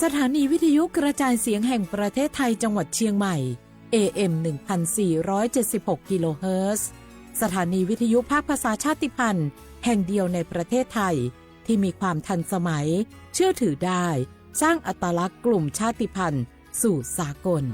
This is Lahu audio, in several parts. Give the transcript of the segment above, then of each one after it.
สถานีวิทยุกระจายเสียงแห่งประเทศไทยจังหวัดเชียงใหม่ เอ เอ็ม หนึ่งพันสี่ร้อยเจ็ดสิบหก กิโลเฮิรตซ์ สถานีวิทยุภาคภาษาชาติพันธุ์แห่งเดียวในประเทศไทย ที่มีความทันสมัย เชื่อถือได้ สร้างอัตลักษณ์กลุ่มชาติพันธุ์สู่สากล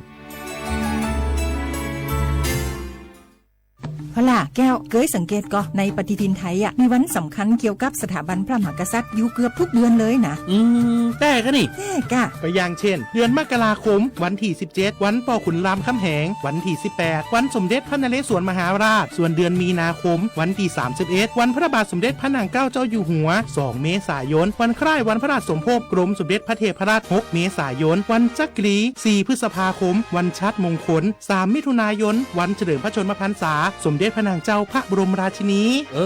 พอล่ะแก้ว เกยสังเกตก่อ ในปฏิทินไทยอะ มีวันสำคัญเกี่ยวกับสถาบันพระมหากษัตริย์อยู่เกือบทุกเดือนเลยนะ อืม แต่ก็นี่ แต่กะ ก็อย่างเช่น เดือนมกราคม วันที่ สิบเจ็ด วันปอขุนรามคำแหง วันที่ สิบแปด วันสมเด็จพระนเรศวรมหาราช ส่วนเดือนมีนาคม วันที่ สามสิบเอ็ด วันพระบาทสมเด็จพระนางเกล้าเจ้าอยู่หัว สองเมษายน วันคล้ายวันพระราชสมภพกรมสมเด็จพระเทพรัตน์ หกเมษายน วันจักรี สี่พฤษภาคม วันชาติมงคล สามมิถุนายน วันเฉลิมพระชนมพรรษาสมเด็จพระนางเจ้าพระบรมราชินี เอ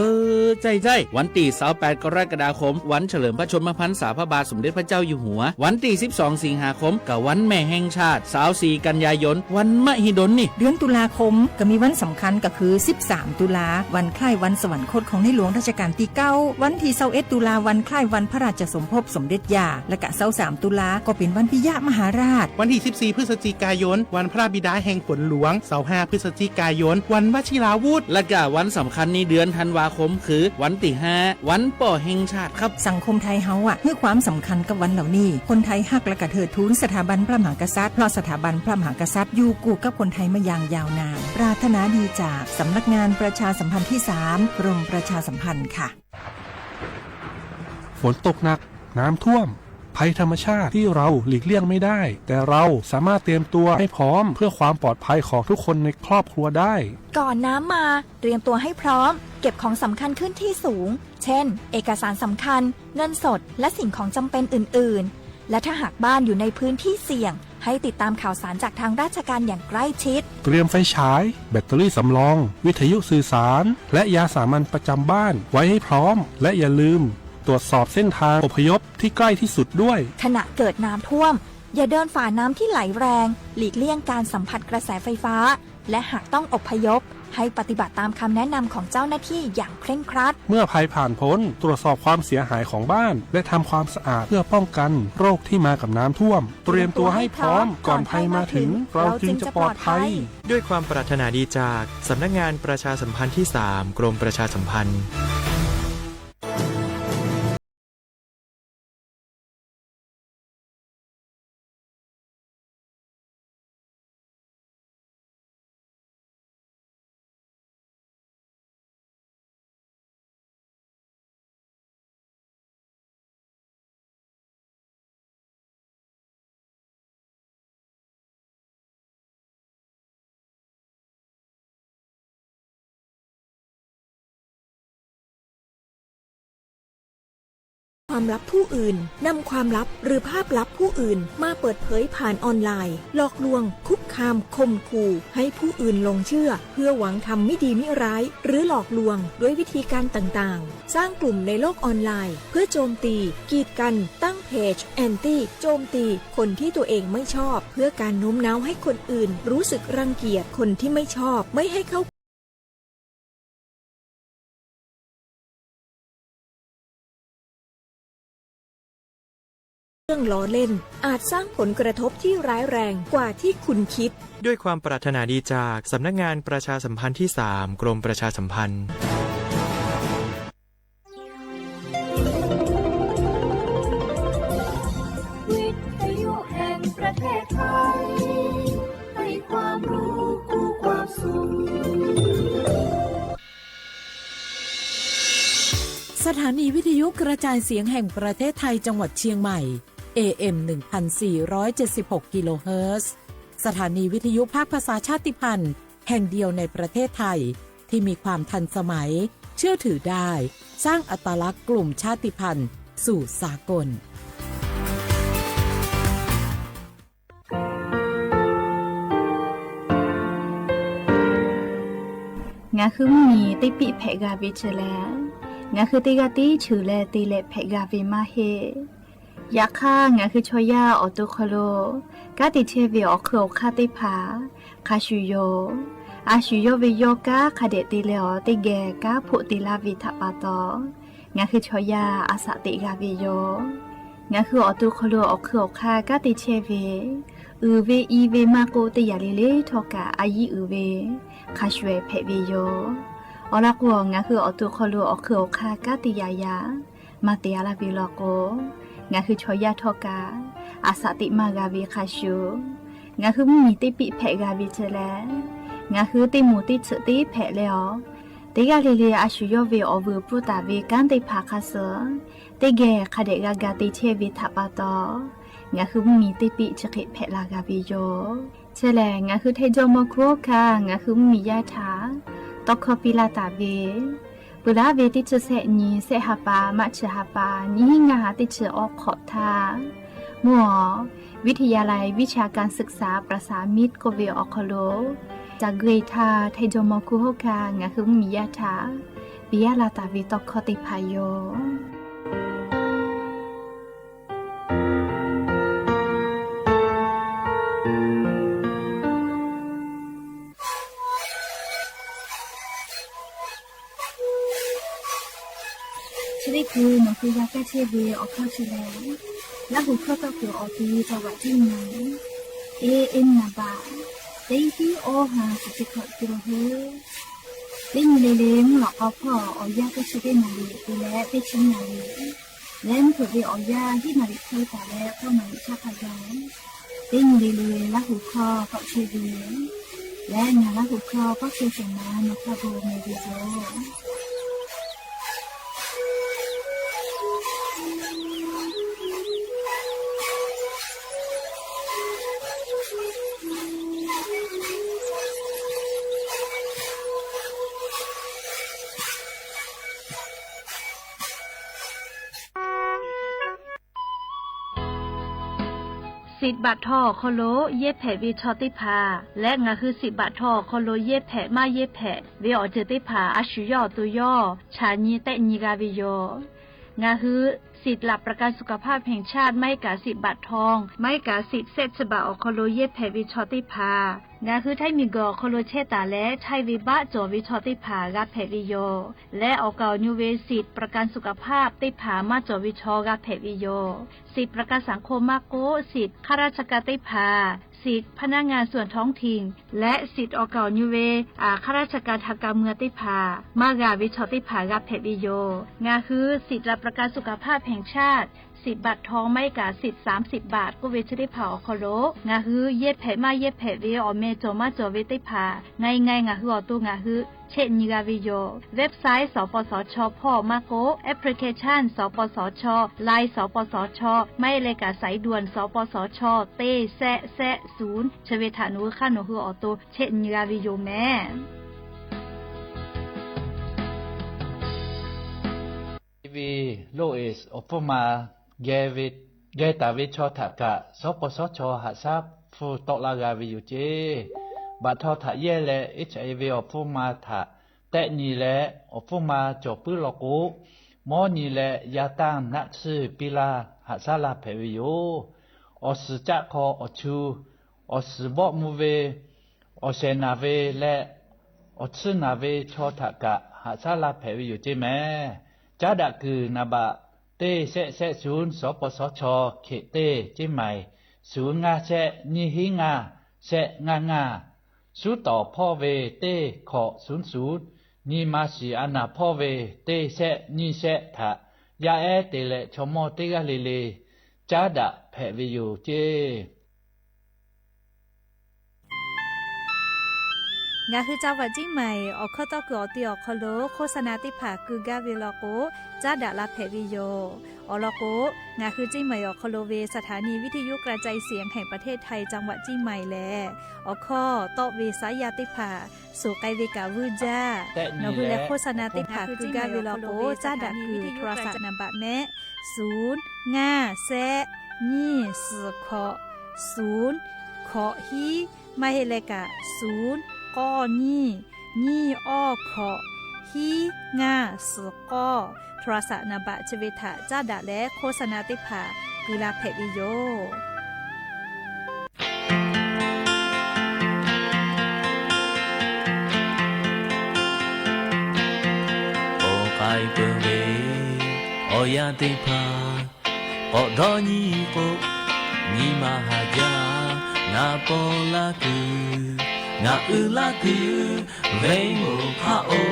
อ ใจ้ใจ้ วันตี้ สาวแปด กรกฎาคม วันเฉลิมพระชนมพรรษาพระบาทสมเด็จพระเจ้าอยู่หัว วันตี้ สิบสอง สิงหาคม กับวันแม่แห่งชาติ สาวสี่ กันยายน วันมหิดลนี่ เดือนตุลาคมก็มีวันสำคัญก็คือ สิบสาม ตุลา วันคล้ายวันสวรรคตของในหลวงรัชกาลตี้เก้า วันตี้ สิบเอ็ด ตุลา วันคล้ายวันพระราชสมภพสมเด็จย่า และกะ สิบสาม ตุลา ก็เป็นวันปิยมหาราช วันตี้ สิบสี่ พฤศจิกายน วันพระบิดาแห่งฝนหลวง สิบห้า พฤศจิกายน วันวชิราวุธ และกะวันสำคัญในเดือนธันวาคมคือวันตี้ ห้า วันป้อแห่งชาติครับ สังคมไทยเฮาอะ หื้อความสำคัญกับวันเหล่านี้ คนไทยฮักและกะเทิดทูนสถาบันพระมหากษัตริย์ เพราะสถาบันพระมหากษัตริย์อยู่กู้กับคนไทยมาอย่างยาวนาน ปรารถนาดีจากสำนักงานประชาสัมพันธ์ที่สาม กรมประชาสัมพันธ์ค่ะ ฝนตกหนัก น้ำท่วม ภัยธรรมชาติที่เราหลีกเลี่ยงไม่ได้ แต่เราสามารถเตรียมตัวให้พร้อมเพื่อความปลอดภัยของทุกคนในครอบครัวได้ ก่อนน้ำมา เตรียมตัวให้พร้อม เก็บของสำคัญขึ้นที่สูง เช่น เอกสารสำคัญ เงินสด และสิ่งของจำเป็นอื่นๆ และถ้าหากบ้านอยู่ในพื้นที่เสี่ยง ให้ติดตามข่าวสารจากทางราชการอย่างใกล้ชิด เตรียมไฟฉาย แบตเตอรี่สำรอง วิทยุสื่อสาร และยาสามัญประจำบ้านไว้ให้พร้อม และอย่าลืมตรวจสอบเส้นทางอพยพที่ใกล้ที่สุดด้วย ขณะเกิดน้ำท่วม อย่าเดินฝ่าน้ำที่ไหลแรง หลีกเลี่ยงการสัมผัสกระแสไฟฟ้า และหากต้องอพยพ ให้ปฏิบัติตามคำแนะนำของเจ้าหน้าที่อย่างเคร่งครัด เมื่อภัยผ่านพ้น ตรวจสอบความเสียหายของบ้าน และทำความสะอาดเพื่อป้องกันโรคที่มากับน้ำท่วม เตรียมตัวให้พร้อม ก่อนภัยมาถึง เราจึงจะปลอดภัย ด้วยความปรารถนาดีจากสำนักงานประชาสัมพันธ์ที่สาม กรมประชาสัมพันธ์ ความลับผู้อื่น นำความลับหรือภาพลับผู้อื่นมาเปิดเผยผ่านออนไลน์ หลอกลวง คุกคาม ข่มขู่ ให้ผู้อื่นหลงเชื่อ เพื่อหวังทำไม่ดีไม่ร้าย หรือหลอกลวงด้วยวิธีการต่างๆ สร้างกลุ่มในโลกออนไลน์ เพื่อโจมตี กีดกัน ตั้งเพจ แอนตี้ โจมตี คนที่ตัวเองไม่ชอบ เพื่อการโน้มน้าวให้คนอื่นรู้สึกรังเกียจ คนที่ไม่ชอบ ไม่ให้เข้า เรื่องล้อเล่น อาจสร้างผลกระทบที่ร้ายแรงกว่าที่คุณคิด ด้วยความปรารถนาดีจากสำนักงานประชาสัมพันธ์ที่สาม กรมประชาสัมพันธ์ วิทยุแห่งประเทศไทย ให้ความรู้คู่ความสุข สถานีวิทยุกระจายเสียงแห่งประเทศไทยจังหวัดเชียงใหม่ เอ เอ็ม หนึ่งพันสี่ร้อยเจ็ดสิบหก กิโลเฮิรตซ์ สถานีวิทยุภาคภาษาชาติพันธุ์แห่งเดียวในประเทศไทย ที่มีความทันสมัย เชื่อถือได้ สร้างอัตลักษณ์กลุ่มชาติพันธุ์สู่สากล Ngaˬ hui mvuhˇ miˬ teˇ piˆ hpehꞈ g'a ve chi lehˬ, ngaˬ hui teˇ g'aˇ tiˉ cheuˬ leh te leh hpehꞈ g'a ve maˇ heˆ. Yaꞈ hk'aˇ, ngaˬ hui chaw yaˇ awˬ to hk'aw lo kanˉ te chehˇ ve awˬ hk'eun awˬ hk'aˇ teˇ hpaˍ hk'a shuˍ yoˬ. A shu yawˇ ve yawˇ kanˉ hk'a dehꞈ te leh awˬ teˇ geh kanˉ hpoˆ te laˇ ve htaꞈ pa taw, ngaˬ hui chaw yaˇ a shaꞈ teꞈ g'a ve yoˬ. Ngaˬ hui awˬ to hk'aw lo awˬ hk'ui awˬ hk'aˇ kanˉ te chehˇ ve, uiˍ ve i ve maˇ k'oˆ, teˇ yanˇ le le htawˇ kaꞈ a yiˉ uiˍ ve hk'a shuˍ ehˍ hpehꞈ ve yoˬ. Awˬ lawn k'o, ngaˬ hui awˬ to hk'aw lo awˬ hk'ui awˬ hk'aˇ kanˉ te yaꞈ yaꞈ maˇ te a laˇ ve law k'o, ngaˬ hui chaw yaˇ htawˇ kaꞈ a shaꞈ teꞈ maˇ g'a ve hk'a shuˍ, ngaˬ hui mvuhˇmiˬ teˇ piˆ hpehꞈ g'a ve chi leh, ngaˬ hui teˇ moˍ teˇ tsuhꞈ teˇ hpehꞈ leh awˬ, teˇ g'aˇ le le a shu yawˇ ve awˬ vuiˬ pfuhˇ taˍ ve kanˉ teˇ hpaˍ hk'a suh teˇ geh hk'a dehꞈ g'a ga te chehˇ ve htaꞈ pa taw, ngaˬ hui mvuhˇmiˬ teˇ piˆ chi hk'e hpehꞈ la g'a ve yoˬ. Chi lehˬ, ngaˬ hui Htaiˇ jawˇmawˇ hkunˉ hawˉ hkanˇ ngaˬ hui mvuhˇmiˬ yaˇ htaꞈ tawˇ hkawˇ piˇ laˇ taˍ ve, peuˬ laˉ ve teˇ chi sehˆ nyi, sehˆ ha pa, March ha pa, nyiˇ hinˉ ngaˇ ha teˇ chi awˬ hk'awꞈ htaˇ, mvuhˇ awˬ วิทยาลัยวิชาการศึกษาประสานมิตร k'oˆ ve awˬ hk'aw lo, ca gui htaˇ Htaiˇ jawˇmawˇ hkunˉ hawˉ hkanˇ ngaˬ hui mvuhˇmiˬ yaˇ htaꞈ piˇ laˇ taˍ ve tawˇ hkawˇ teˇ hpaˍ yoˬ. Chi teˇ hkui nawˬ hui g'a kaˇ chehˇ ve awˬ hkawˇ chi lehˬ, Laˇ huˍ hkawˇ tawˇ kuiˬ awˬ ti จังหวัดเชียงใหม่ A M นามบัตร teˇ hinˉ awˇ ha suhˍ chi hkawꞈ te la hui. Teˇ nyi le le mvuhˇ lawꞈ k'aw hpawˇ awˬ yanˇ teˇ chi teˇ naˍ riˍ te leh teˇ chi naˍ riˍ, leh mvuhˇ hpeuꞈ ve awˬ yanˇ hiˉ naˍ riˍ hk'e taˍ leh k'awˇ naˍ riˍ chaˇ hk'a gaˬ, teˇ nyi le le Laˇ huˍ hkawˇ k'awꞈ chehˇ ve leh ngaˬ Laˇ huˍ hkawˇ k'awˇ chehˇ shawˍ ma nawˬ htaꞈ bon meh ve yoˬ. Siꞈ baꞈ htaw awˬ hk'aw lo yehˇ hpehꞈ ve chaw teˇ hpaˍ leh ngaˬ hui siꞈ baꞈ htaw awˬ hk'aw lo yehˇ hpehꞈ maˇ yehˇ hpehꞈ ve awˬ ceuˬ teˇ hpaˍ a shu yawˇ awˬ to yawˇ chaꞈ nyi tehˆ nyi g'a ve yoˬ. Ngaˬ hui สิทธิ์หลักประกันสุขภาพแห่งชาติ maˇ heˆ kaꞈ siꞈ baꞈ htaw, maˇ heˆ kaꞈ siꞈ shehˆ chi baꞈ awˬ hk'aw lo yehˇ hpehꞈ ve chaw teˇ hpaˍ ngaˬ hui Htaiˇ miˬguiˬ awˬ hk'aw lo chehˇ taˍ leh chaiˇ ve baˆ cawˬ ve chaw teˇ hpaˍ g'a hpehꞈ ve yoˬ. Leh awˬ kaˍ awˬ nu ve siꞈ ประกันสุขภาพ teˇ hpaˍ maˇ cawˬ ve chaw g'a hpehꞈ ve yoˬ. Siꞈ ประกันสังคม maˇ k'oˆ, siꞈ ข้าราชการ teˇ hpaˍ, siꞈ พนักงานส่วนท้องถิ่น leh siꞈ awˬ kaˍ awˬ nu ve ข้าราชการทางการเมือง teˇ hpaˍ maˇ g'a ve chaw teˇ hpaˍ g'a hpehꞈ ve yoˬ. Ngaˬ hui สิทธิ์หลักประกันสุขภาพแห่งชาติ siꞈ baꞈ htaw maˇ heˆ kaꞈ siꞈ สามสิบบาท k'oˆ ve chi teˇ hpaˍ awˬ hk'aw lo ngaˬ hui yehˇ hpehꞈ maˇ yehˇ hpehꞈ ve awˬ meh cawˬ maˇ cawˬ ve teˇ hpaˍ ngaˬ ngaˬ ngaˬ hui awˬ to ngaˬ hui chehˆ nyi g'a ve yoˬ. Website สปสช hpawˇ maˇ k'oˆ, application สปสช, Line สปสช maˇ heˆ leh kaꞈ สายด่วน สปสช teˇ shehˆ shehˆ ศูนย์ chi ve htaꞈ nawˬ hui hk'aˇ nawˬ hui awˬ to chehˆ nyi g'a ve yoˬ mehˍ. Hiv ve loˇ e awˬ hpfuhˇ ma geh taˍ ve chaw htaꞈ kaꞈ สปสช haꞈ shaˉ hpfuhˇ tawˆ laˇ g'a ve yoˬ ceˇ. Baꞈ htaw htaꞈ yehˇ leh HIV awˬ hpfuhˇ ma htaꞈ tehˆ nyi leh awˬ hpfuhˇ ma cawˬ puiˉ law k'o, mawˇ nyi leh yaˇ tanˇ naˆ tsuhˇ piˇ laˇ haꞈ shaˉ laˇ hpehꞈ ve yoˬ. Awˬ suhˍ caˆ hk'aw awˬ chu, awˬ suhˍ bawˆ mvuh ve, awˬ shehˍ naˬ ve leh awˬ tsuhˇ naˬ ve chaw htaꞈ kaꞈ haꞈ shaˉ laˇ hpehꞈ ve yoˬ ceˇ mehˍ. Caˉ daꞈ kuiˬ naˍ baꞈ teˇ shehˆ shehˆ ศูนย์ สปสช เขต teˇ ceˇ maiˍ ศูนย์ ngaˇ shehˆ nyiˇ hinˉ ngaˇ shehˆ ngaˇ ngaˇ, suˉ tawˍ hpawˇ ve teˇ hkawꞈ ศูนย์ศูนย์, nyi ma shiˍ a naˍ hpawˇ ve teˇ shehˆ nyiˇ shehˆ htaꞈ yaˇ ehˉ te leh chaw mawˇ teˇ g'aˇ le le caˉ daꞈ hpehꞈ ve yoˬ ceˇ. Ngaˬ hui จังหวัดเชียงใหม่ awˬ hkawˇ tawˇ kuiˬ awˬ ti awˬ hk'aw lo โฆษณา teˇ hpaˍ keu gaˇ ve law k'o, caˉ daꞈ la hpehꞈ ve yoˬ. Awˬ lawn k'o, ngaˬ hui เชียงใหม่ awˬ hk'aw lo ve สถานีวิทยุกระจายเสียงแห่งประเทศไทย จังหวัดเชียงใหม่ lehˬ, awˬ hkawˇ tawˆ ve saˉ yaˇ teˇ hpaˍ suhˍ k'ai ve kaꞈ vuiˇ jaˇ. Nawˬ hui leh โฆษณา teˇ hpaˍ keu gaˇ ve law k'o, caˉ daꞈ kuiˬ โทรศัพท์ nambah mehˆ ศูนย์ห้าแซะ nyiˇ suhˍ hkawꞈ ศูนย์ hkawꞈ hiˉ, maˇ heˆ leh kaꞈ ศูนย์ k'awˇ nyiˇ, nyiˇ awˇ hkawꞈ, hiˉ ngaˇ suhˍ k'awˇ, โทรศัพท์ nambah chi ve htaꞈ caˉ daꞈ leh โฆษณา teˇ hpaˍ keu la hpehꞈ ve yoˬ. Awˬ k'ai peuˬ ve awˬ yanˇ teˇ hpaˍ K'awꞈ dawˇ nyi k'o, nyi ma haˍ jaˇ, ngaˬ paw laˇ kuiˬ, ngaˬ uiˍ laˇ kuiˬ, venˇ moˍ hk'aˆ oˬ.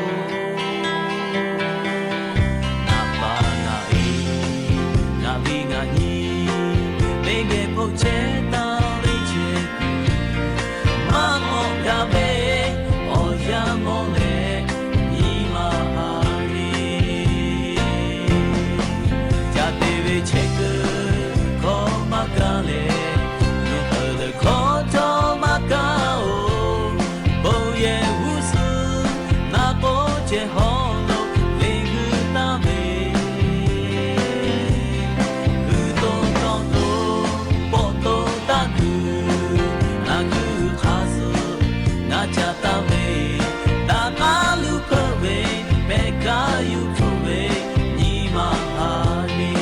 Ngaˬ pa ngaˬ e, ngaˬ ve ngaˬ nyi, teˇ geh hpoˆ chehˇ taˍ ve chehˇ kuiˬ, maˇ k'awꞈ gaˬ ve awˬ yanˇ mawˬ leh, nyi ma haˍ le. Ca te ve chehˇ kuiˬ hkawˇ maˇ kaˇ leh, nuˇ peuˬ leuˬ hkawˇ cawˇ maˇ kaˇ oˬ. Bon yehˬ g'uˇ suhˍ naˆ k'oˆ ceh hawˉ lo le g'uiˇ taˍ ve, g'uiˇ to tawˇ to, pawˆ to taˇ kuiˬ, ngaˬ g'uiˇ hk'aˇ suh ngaˬ ca taˍ ve, daꞈ k'aˉ luˇ hpeuˆ ve, pehˬ kaˇ yuˬ hpfuhˆ ve, nyi ma haˍ le.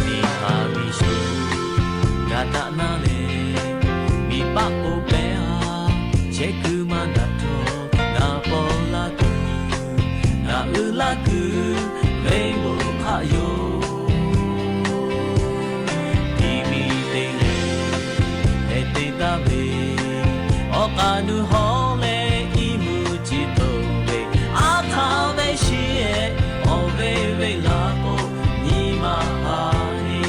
Miˬ haˍ miˬ shuˍ g'a daꞈ naˇ leh, miˬ paˆ k'oˆ pehˇ a, chehˇ kuiˬ maˇ daꞈ htawˇ, ngaˬ paw laˇ kuiˬ, ngaˬ uiˍ laˇ kuiˬ, venˇ moˍ hk'aˆ yoˬ. Tiˇ miˬ te leh heh te taˍ ve, awˬ k'aˍ nuˇ hawˉ leh iˉ mvuhˇ ce toˬ ve, aˉ hk'aˇ ve shiˍ ehˍ awˬ ve venˇ laˬ k'o, nyi ma haˍ le.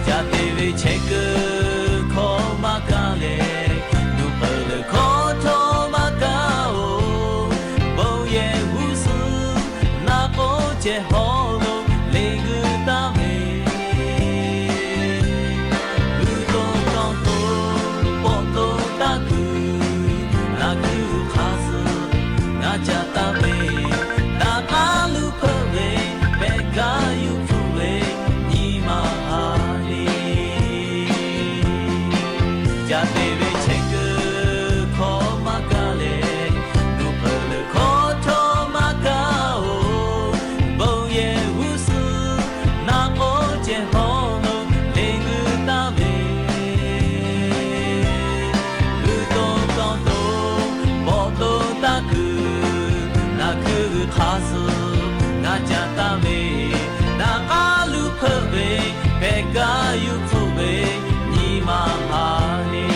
Ca te ve chehˇ kuiˬ hkawˇ maˇ kaˇ leh, nuˇ peuˬ leuˬ hkawˇ cawˇ maˇ kaˇ oˬ. Bon yehˬ g'uˇ suhˍ naˆ k'oˆ ceh hawˉ lo le g'uiˇ taˍ ve, g'uiˇ to tawˇ to, pawˆ to taˇ kuiˬ, ngaˬ g'uiˇ hk'aˇ suh ngaˬ ca taˍ ve, daꞈ k'aˉ luˇ hpeuˆ ve, pehˬ kaˇ yuˬ hpfuhˆ ve, nyi ma haˍ le. Ca te ve chehˇ kuiˬ hkawˇ maˇ kaˇ leh, nuˇ peuˬ leuˬ hkawˇ cawˇ maˇ kaˇ oˬ. Bon yehˬ g'uˇ suhˍ naˆ k'oˆ ceh hawˉ lo le g'uiˇ taˍ ve, g'uiˇ to tawˇ to, pawˆ to taˇ kuiˬ, ngaˬ g'uiˇ hk'aˇ suh ngaˬ ca taˍ ve, daꞈ k'aˉ luˇ hpeuˆ ve, pehˬ kaˇ yuˬ hpfuhˆ ve, nyi ma haˍ le.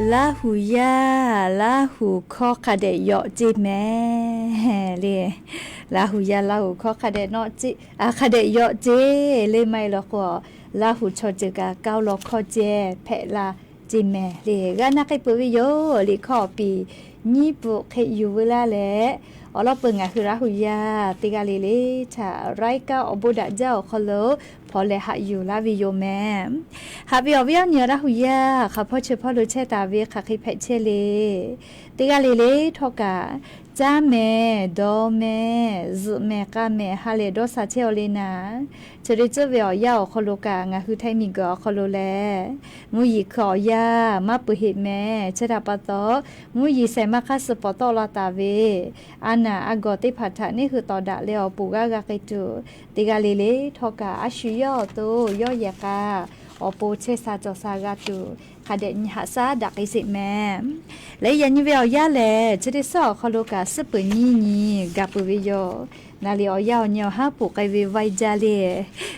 Laˇ huˍ yaˇ Laˇ huˍ hkawˇ hk'a dehꞈ yawˆ ceˇ mehˍ le. Laˇ huˍ yaˇ Laˇ huˍ hkawˇ hk'a dehꞈ yawˆ ceˇ le. Maˇ heˆ law k'o, Laˇ huˍ chaw ceuˬ kaꞈ kaoˇ law hkawˇ ceh hpehꞈ la ceˇ mehˍ le. G'a naˆ k'ai peuˬ ve yoˬ. Liꞈ hkawˇ awˬ piˍ nyiˇ peuˬ hk'e yuˬ veu laˇ leh, awˬ lawn peuˬ ngaˬ hui Laˇ huˍ yaˇ teˇ g'aˇ le le htaꞈ รายการ awˬ bon daꞈ jaˇ awˬ hk'aw lo hpaw leh haꞈ yuˬ laˇ ve yoˬ mehˍ. Haꞈ ve awˬ viˉ awˬ nyi Laˇ huˍ yaˇ hk'aˬ hpawˇ chi hpawˇ lo chehˇ taˍ ve hk'aˬ hk'e hpehꞈ chehˇ le. Teˇ g'aˇ le le htawˇ kaꞈ, caˇ mehˍ, dawˇ mehˍ, zuhꞈ mehˍ, k'a mehˍ, ha lehˬ dawˇ sha chehˇ-aw le naˍ. Chi hk'e ceuˬ ve awˬ yanˇ awˬ hk'aw lo kaꞈ ngaˬ hui Htaiˇ miˬguiˬ awˬ hk'aw lo lehˬ, mvuhˇ yeˬ hkui awˬ yanˇ maˇ peuˬ heˆ mehˍ. Chi htaꞈ pa taw, mvuhˇ yeˬ shaiˍ maˇ hk'aˇ suh pawˍ tawˆ la taˍ ve, a naˬ a gawˬ teˇ hpaˍ htaꞈ neˇ hui tawˍ daꞈ leh awˬ pon g'aˇ g'a k'ai tuˬ, teˇ g'aˇ le le htawˇ kaꞈ a shu yawˇ awˬ to yawˇ yehˬ k'a awˬ pon chehˇ sha cawˬ sha g'a tuˬ, hk'a dehꞈ nyi haꞈ shaˉ daꞈ k'ai sheˍ mehˍ. Leh yaꞈ nyi ve awˬ yanˇ lehˬ, chi teˇ suhˉ awˬ hk'aw lo kaꞈ suhˉ peuˬ nyiˇ nyi gaˬ peuˬ ve yoˬ. Naˍ riˍ awˬ yanˇ awˬ nyi awˬ haˉ poˬ k'ai ve vaiˇ jaˇ le.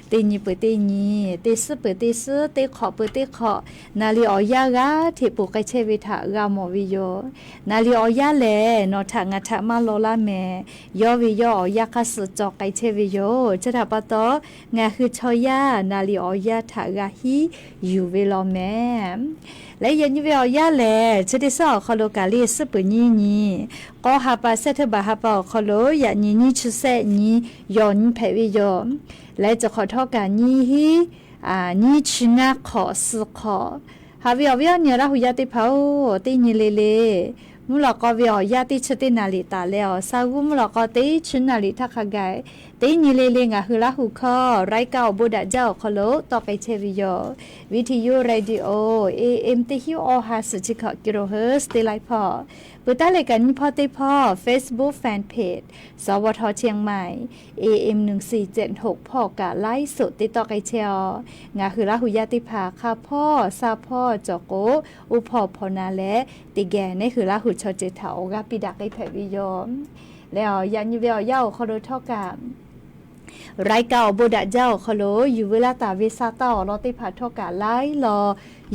Teˇ nyi peuˬ teˇ nyi, teˇ suhˉ peuˬ teˇ suhˉ, teˇ hk'awꞈ peuˬ teˇ hk'awꞈ, naˍ riˍ awˬ yanˇ g'aˇ hteꞈ poˬ k'ai chehˇ ve htaꞈ g'a mawˬ ve yoˬ. Naˍ riˍ awˬ yanˇ lehˬ, nawˬ htaꞈ ngaˬ htaꞈ maˇ law laˇ mehˍ. Yawˇ ve yawˇ awˬ yanˇ hk'aˇ suh cawˬ k'ai chehˇ ve yoˬ. Chi htaꞈ pa taw, ngaˬ hui chaw yaˇ naˍ riˍ awˬ yanˇ htaꞈ g'a hiˉ yuˬ ve law mehˍ. Leh yaꞈ nyi ve awˬ yanˇ lehˬ, chi teˇ suhˉ awˬ hk'aw lo kaꞈ le suhˉ peuˬ nyiˇ nyi, k'awˇ ha pa, September ha pa awˬ hk'aw lo yaꞈ nyi nyiˇ chi sehˆ nyi, yawˬ nyi hpehꞈ ve yoˬ. Leh chi hk'awꞈ htawˇ kaꞈ nyiˇ hinˉ nyiˇ chi ngaˇ hk'awꞈ suh hk'awꞈ. Haꞈ ve awˬ viˉ awˬ nyi Laˇ huˍ yaˇ teˇ hpaˍ-oˬ, teˇ nyi le le, mvuhˇ lawꞈ k'aw ve awˬ yanˇ teˇ chi teˇ naˍ riˍ taˍ leh awˬ sha g'uˇ mvuhˇ lawꞈ k'aw teˇ chi naˍ riˍ htaˇ hk'a gaˬ, teˇ nyi le le ngaˬ hui Laˇ huˍ hkawˇ รายการ awˬ bon daꞈ jaˇ awˬ hk'aw lo tawˆ k'ai chehˇ ve yoˬ. Video radio A M teˇ hinˉ awˇ ha suhˍ chi hkawꞈ kilohertz teˇ laiˉ hpawˇ, peuˬ taˉ leh kaꞈ nyiˇ hpawˇ teˇ hpawˇ Facebook fan page สวท เชียงใหม่ A M หนึ่งสี่เจ็ดหก hpawˇ kaꞈ ไลฟ์สด teˇ tawˆ k'ai chehˇ-aw. Ngaˬ hui Laˇ huˍ yaˇ teˇ hpaˍ hk'a hpawˇ sha hpawˇ cawˬ k'o, uˉ hpawˇ hpawnˬ na leh teˇ geh neˇ hui Laˇ huˍ chaw ceuˬ htaꞈ awˬ g'aˇ piˇ daꞈ k'ai hpehꞈ ve yoˬ. Leh yaꞈ nyi ve awˬ yanˇ awˬ hk'aw lo htawˇ kaꞈ รายการ awˬ bon daꞈ jaˇ awˬ hk'aw lo yuˬ veu laˇ taˍ ve sa taˇ awˬ lawn teˇ hpaˍ htawˇ kaꞈ laiˉ law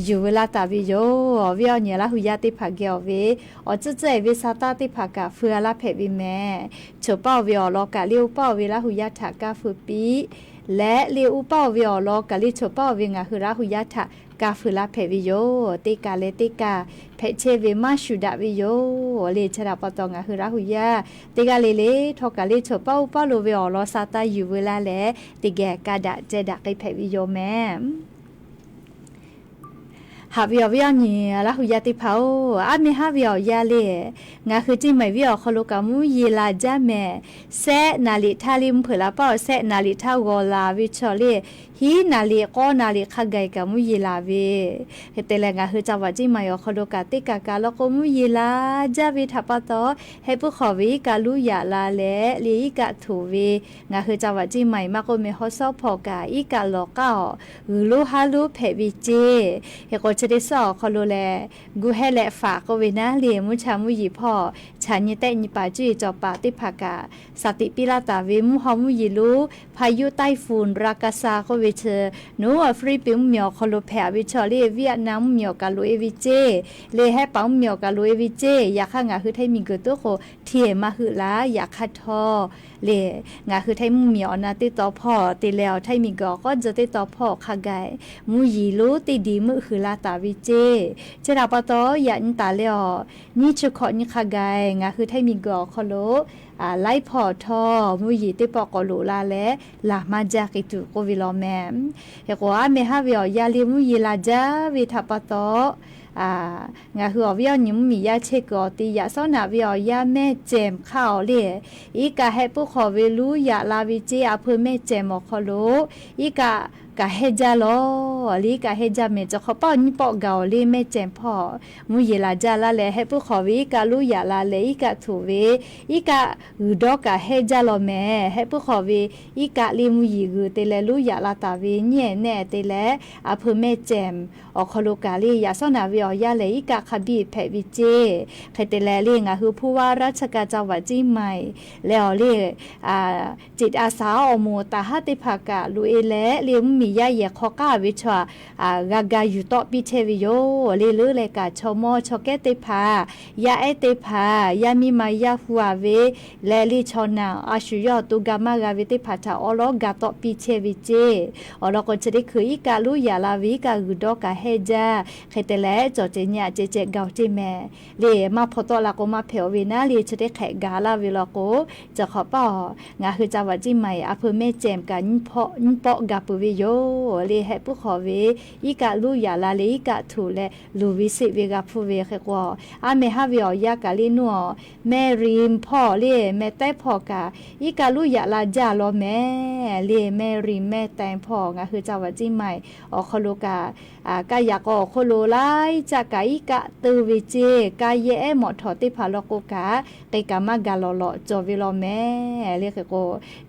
yuˬ veu laˇ taˍ ve yoˬ. Awˬ viˉ awˬ nyi Laˇ huˍ yaˇ teˇ hpaˍ geh awˬ ve awˬ tcuhˉ tcuhˉ-e ve sa taˇ teˇ hpaˍ kaꞈ feu-a laˇ hpehꞈ ve mehˍ. Choˬ paˇ-oˬ ve awˬ lawn kaꞈ le uˉ paˇ-oˬ ve Laˇ huˍ yaˇ htaꞈ kaˇ feu piˇ leh, le uˉ paˇ-oˬ ve awˬ lawn kaꞈ le choˬ paˇ-oˬ ve ngaˬ hui Laˇ huˍ yaˇ htaꞈ kaˇ feu laˇ hpehꞈ ve yoˬ. Teˇ kaˬ leh teˇ kaˬ hpehꞈ chehˇ ve maˇ shuˍ daꞈ ve yoˬ. Le chi htaꞈ pa taw ngaˬ hui Laˇ huˍ yaˇ teˇ g'aˇ le le htawˇ kaꞈ le choˬ paˇ uˉ paˇ lo ve awˬ lawn sa taˇ yuˬ veu laˇ leh, teˇ geh ka daꞈ ceh daꞈ k'ai hpehꞈ ve yoˬ mehˍ. Haꞈ ve awˬ viˉ awˬ nyi Laˇ huˍ yaˇ teˇ hpaˍ-oˬ, aˉ meh haˉ ve awˬ yanˇ le, ngaˬ hui Ceˇ maiˍ viˉ awˬ hk'aw lo kaꞈ mvuhˇ yeˬ la jaˇ mehˍ. Sehˆ naˍ riˍ htaˇ le mvuhˇ hpeuꞈ la paˇ-oˬ, sehˆ naˍ riˍ htaˇ g'aw la ve chaw le, hiˉ naˍ riˍ k'awˇ naˍ riˍ hk'a gaˬ kaꞈ mvuhˇ yeˬ la ve. Hk'e te leh ngaˬ hui จังหวัดเชียงใหม่ awˬ hk'aw lo kaꞈ teˇ kaˬ kaˬ law k'o mvuhˇ yeˬ la jaˇ ve htaꞈ pa taw, heh puiˉ hk'awꞈ ve iˉ kaˆ luˉ yaꞈ la leh le iˉ kaˆ htoꞈ ve, ngaˬ hui จังหวัดเชียงใหม่ maˇ k'oˆ meh haw shawˉ hpawˇ kaꞈ iˉ kaˆ lawˬ k'aˇ-oˬ, g'uiˬ lonˉ haˉ lonˉ hpehꞈ ve ceˇ. Hk'e k'o chi teˇ suhˉ awˬ hk'aw lo lehˬ, gu hehˉ leh faˍ k'oˆ ve naˉ le mvuhˇ cha mvuhˇ yeˬ hpawˇ chaꞈ nyi tehˆ nyi paˍ cuˇ yiˍ cawˬ paˍ teˇ hpaˍ kaꞈ shaˍ tiꞈ piˇ laˇ taˍ ve mvuhˇ haw mvuhˇ yeˬ lonˉ พายุไต้ฝุ่นราคาซา k'oˆ ve chi, nawˬ hui Hpiˇliˇpiˆ mvuhˇmiˬ awˬ hk'aw lo hpehꞈ ve chaw le Vietnam mvuhˇmiˬ awˬ kaˬ loꞈ-e ve ceˇ, le Hehˉ paˍ mvuhˇmiˬ awˬ kaˬ loꞈ-e ve ceˇ. Yaꞈ hk'aˇ ngaˬ hui Htaiˇ miˬguiˬ tuˉ k'o, hteˇ maˇ heuˆ laˇ. Yaꞈ hk'aˇ htawˇ le, ngaˬ hui Htaiˇ mvuhˇmiˬ awˬ na teˇ taw hpawˇ te leh awˬ Htaiˇ miˬguiˬ awˬ k'awˉ dzuh teˇ taw hpawˇ hk'a gaˬ, mvuhˇ yeˬ lonˉ teˇ diˬ meuˆ hui laˇ taˍ ve ceˇ. Chi htaꞈ pa taw yaꞈ nyi taˍ leh-aˬ, nyiˇ chi hkawꞈ nyi hk'a gaˬ ngaˬ hui Htaiˇ miˬguiˬ awˬ hk'aw lo laiˉ hpawˇ htawˇ mvuhˇ yeˬ teˇ pawˆ k'awꞈ loꞈ la leh laˬ maˇ jaˇ k'ai tuˬ k'oˆ ve law mehˍ. Hk'e k'o aˉ meh haˉ ve awˬ yanˇ le mvuhˇ yeˬ la jaˇ ve htaꞈ pa taw, ngaˬ hui awˬ viˉ awˬ nyi mvuhˇmiˬ yaˇ chehˇ kuiˬ awˬ te yaꞈ sawˉ naꞈ ve awˬ yanˇ mehˇ cehˬ hk'aˇ-oˬ le, iˉ kaˆ heh puiˉ hk'awꞈ ve luˉ yaꞈ la ve ceˇ. A hpeu mehˇ cehˬ awˬ hk'aw lo iˉ kaˆ kaꞈ heh jaˇ lawˬ le, iˉ kaˆ heh jaˇ mehˍ. Chi hk'awꞈ paˇ awˬ nyiˇ pawˆ gaˬ-oˬ le mehˇ cehˬ hpawˇ mvuhˇ yeˬ la jaˇ laˇ leh heh puiˉ hk'awꞈ ve iˉ kaˆ luˉ yaꞈ la leh iˉ kaˆ htoꞈ ve, iˉ kaˆ g'uiˬ dawˇ kaꞈ hehˇ jaˇ law mehˍ. Heh puiˉ hk'awꞈ ve iˉ kaˆ liˇ mvuhˇ yeˬ g'uiˬ te leh luˉ yaꞈ la taˍ ve nyiˇ ehˍ nehˆ te leh, a hpeu mehˇ cehˬ awˬ hk'aw lo kaꞈ le yaꞈ shawˉ naˍ ve awˬ yanˇ lehˬ, iˉ kaˆ hk'a biˇ hpehꞈ ve ceˇ. Hk'e te leh le ngaˬ hui ผู้ว่าราชการจังหวัดเชียงใหม่ leh awˬ le จิตอาสา awˬ moˍ taˍ haˉ teˇ hpaˍ kaꞈ loꞈ e leh le mvuhˇ miˬ yaˇ yehˬ hk'aw k'aˉ ve chaw g'a ga yuˬ tawˆ piˇ chehˇ ve yoˬ. Le leuˉ leh kaꞈ chaw mawˇ chaw kehˉ teˇ hpaˍ, yaˇ ehˉ teˇ hpaˍ, yaˇ miˇ ma yaˇ hu a ve leh le chaw naˬ a shu yawˇ to ga maˇ g'a ve teˇ hpaˍ htaꞈ awˉ lawˉ ga tawˆ piˇ chehˇ ve ceˇ. Awˬ lawn k'o chi teˇ hkui iˉ kaˆ luˉ yaꞈ la ve iˉ kaˆ g'uiˬ dawˇ kaꞈ hehˇ jaˇ. Hk'e te leh cawˬ ceh nyi a ceh ceh gaˬ ceˇ mehˍ. Le maˇ hpaw tawˆ la k'o maˇ hpehꞈ-oˬ ve naˉ le chi teˇ hk'ehꞈ gaˬ laˇ ve law k'o, cawˬ hk'awꞈ paˇ-oˬ, ngaˬ hui จังหวัดเชียงใหม่ a hpeu mehˇ cehˬ kaꞈ nyiˇ pawˆ ga peuˬ ve yoˬ. Le heh puiˉ hk'awꞈ ve iˉ kaˆ luˉ yaꞈ la le iˉ kaˆ htuꞈ leh luˬ ve seˆ ve g'a hpuˇ ve hk'e k'o, a mehˍ haˉ ve awˬ yanˇ kaꞈ le nuˇ-oˬ, mehˇ riˍ hpawˇ le mehˇ tehˉ hpawˇ kaꞈ iˉ kaˆ luˉ yaꞈ la jaˇ law mehˍ. Le mehˇ riˍ mehˇ tehˉ hpawˇ ngaˬ hui จังหวัดเชียงใหม่ awˬ hk'aw lo kaꞈ, kaˇ yaꞈ k'aw awˬ hk'oˆ lo laiˉ caˆ kaꞈ iˉ kaˆ teu ve ceˇ. Kaˇ yehˇ ehˉ mawꞈ htawˍ teˇ hpaˍ law k'o kaꞈ, k'e kaꞈ maˇ gaˬ lawˬ lawꞈ cawˬ ve law mehˍ. Le hk'e k'o,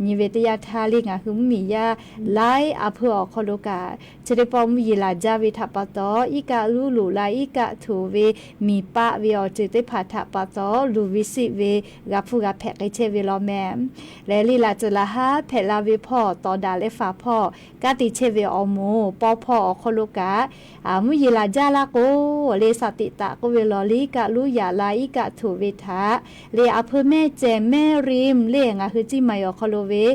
nyi ve teˇ yanˇ htaˇ le ngaˬ hui mvuhˇ miˬ yaˇ laiˉ a hpeu awˬ hk'aw lo kaꞈ, chi teˇ pawˆ mvuhˇ yeˬ laˬ jaˇ ve htaꞈ pa taw, iˉ kaˆ luˉ loꞈ la iˉ kaˆ htuꞈ ve miˬ paˆ ve awˬ ceuˬ teˇ hpaˍ htaꞈ pa taw luˬ ve seˆ ve g'a hpuˇ g'a hpehꞈ k'ai chehˇ ve law mehˍ. Lehˬ le laꞈ tcuhˍ laꞈ haˉ hpehꞈ la ve hpawˇ tawˍ daꞈ leh faˍ hpawˇ kanˉ te chehˇ ve awˬ moˍ paw hpawˇ awˬ hk'aw lo kaꞈ, mvuhˇ yeˬ laˬ jaˇ laˇ k'o, le สติ taꞈ k'oˆ ve law le iˉ kaˆ luˉ yaꞈ la iˉ kaˆ htuꞈ ve htaꞈ le a hpeu mehˇ cehˬ mehˇ riˍ le ngaˬ hui เชียงใหม่ awˬ hk'aw lo ve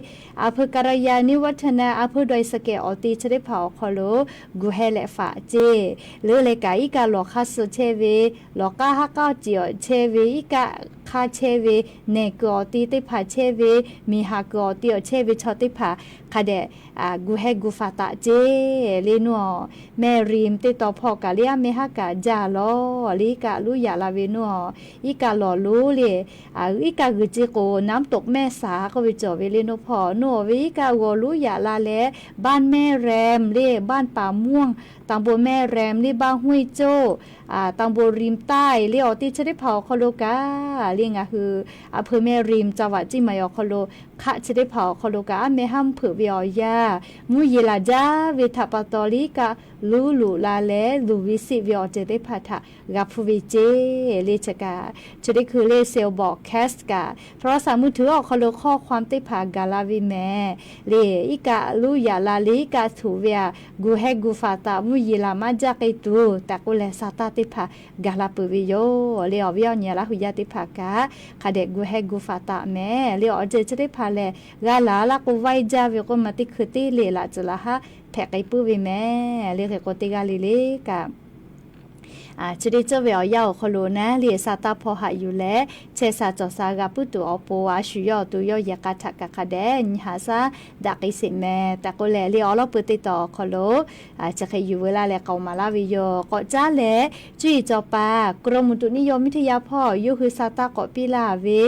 a hpeu กัลยาณิวัฒนะ a hpeu ดอยสะเก็ด awˬ ti chi teˇ hpaˍ awˬ hk'aw lo gu heh leh faꞈ ceˇ. Leuˉ leh kaꞈ iˉ kaˆ lawˬ hk'aˇ suh chehˇ ve, lawˬ k'aˉ haˉ k'aˉ ceꞈ awˬ chehˇ ve, iˉ kaˆ hk'aˇ chehˇ ve, nehˬ kuiˬ awˬ ti teˇ hpaˍ chehˇ ve, miˬ haˍ kuiˬ awˬ ti awˬ chehˇ ve chaw teˇ hpaˍ hk'a dehꞈ gu heh gu faˍ taꞈ ceˇ. Le nuˇ-oˬ, mehˇ riˍ teˇ taw hpawˇ kaꞈ le a mehˇ haˉ kaꞈ jaˇ law. Le iˉ kaˆ luˉ yaꞈ la ve nuˇ-oˬ, iˉ kaˆ lawˬ lonˉ le, iˉ kaˆ g'uiˬ ce k'o น้ำตกแม่สา k'oˆ ve cawˬ ve le nuˇ hpawˇ nuˇ-oˬ ve iˉ kaˆ g'awˬ luˉ yaꞈ la leh บ้านแม่แรม le บ้านป่าม่วง ตำบลแม่แรม le บ้านห้วยโจ้ ตำบลริมใต้ le awˬ ti chi teˇ hpaˍ awˬ hk'aw lo kaꞈ le ngaˬ hui a hpeu mehˇ riˍ จังหวัดเชียงใหม่ awˬ hk'aw lo hk'aˆ chi teˇ hpaˍ awˬ hk'aw lo kaꞈ a mehˇ haˉ mvuhˇ hpeuꞈ ve awˬ yanˇ, mvuhˇ yeˬ laˬ jaˇ ve htaꞈ pa taw le iˉ kaˆ luˉ loꞈ la leh luˬ ve seˆ ve awˬ ceuˬ teˇ hpaˍ htaꞈ g'a hpuˇ ve ceˇ. Le chi kaꞈ chi teˇ hkui le เซลล์บอร์ดแคสต์ kaꞈ โทรศัพท์มือถือ awˬ hk'aw lo ข้อความ teˇ hpaˍ gaˬ la ve mehˍ. Le iˉ kaˆ luˉ yaꞈ la le iˉ kaˆ htuꞈ ve a, gu heh gu faˍ taꞈ mvuhˇ yeˬ laˬ maˇ jaˇ k'ai tuˬ tehꞈ k'oˆ leh sa taˇ teˇ hpaˍ gaˬ la peuˬ ve yoˬ. Le awˬ viˉ awˬ nyi Laˇ huˍ yaˇ teˇ hpaˍ kaꞈ hk'a dehꞈ gu heh gu faˍ taꞈ mehˍ. Le awˬ ceuˬ chi teˇ hpaˍ lehˬ g'a laˬ laˇ k'o vaiˇ jaˇ ve k'oˆ ma teˇ hkui teˇ le laꞈ tcuhˍ laꞈ haˉ hpehꞈ k'ai puiˉ ve mehˍ. Le hk'e k'o teˇ g'aˇ le le kaꞈ chi teˇ ceuˬ ve awˬ yanˇ awˬ hk'aw lo naˉ le sa taˇ hpawˇ haꞈ yuˬ leh chehˇ sha cawˬ sha g'a puiˉ tuˬ awˬ pon a shu yawˇ awˬ to yawˇ yehˬ k'a htaꞈ kaꞈ hk'a dehꞈ nyi haꞈ shaˉ daꞈ k'ai sheˍ mehˍ tehꞈ k'oˆ leh le awˬ lawn peuˬ teˇ taw awˬ hk'aw lo chi hk'e yuˬ veu laˇ leh k'aoˍ maˍ laˇ ve yoˬ. K'awꞈ caˉ leh cuˇ yiˍ cawˬ paˍ กรมอุตุนิยมวิทยา hpawˇ yawˇ hui sa taˇ k'awꞈ piˇ laˇ ve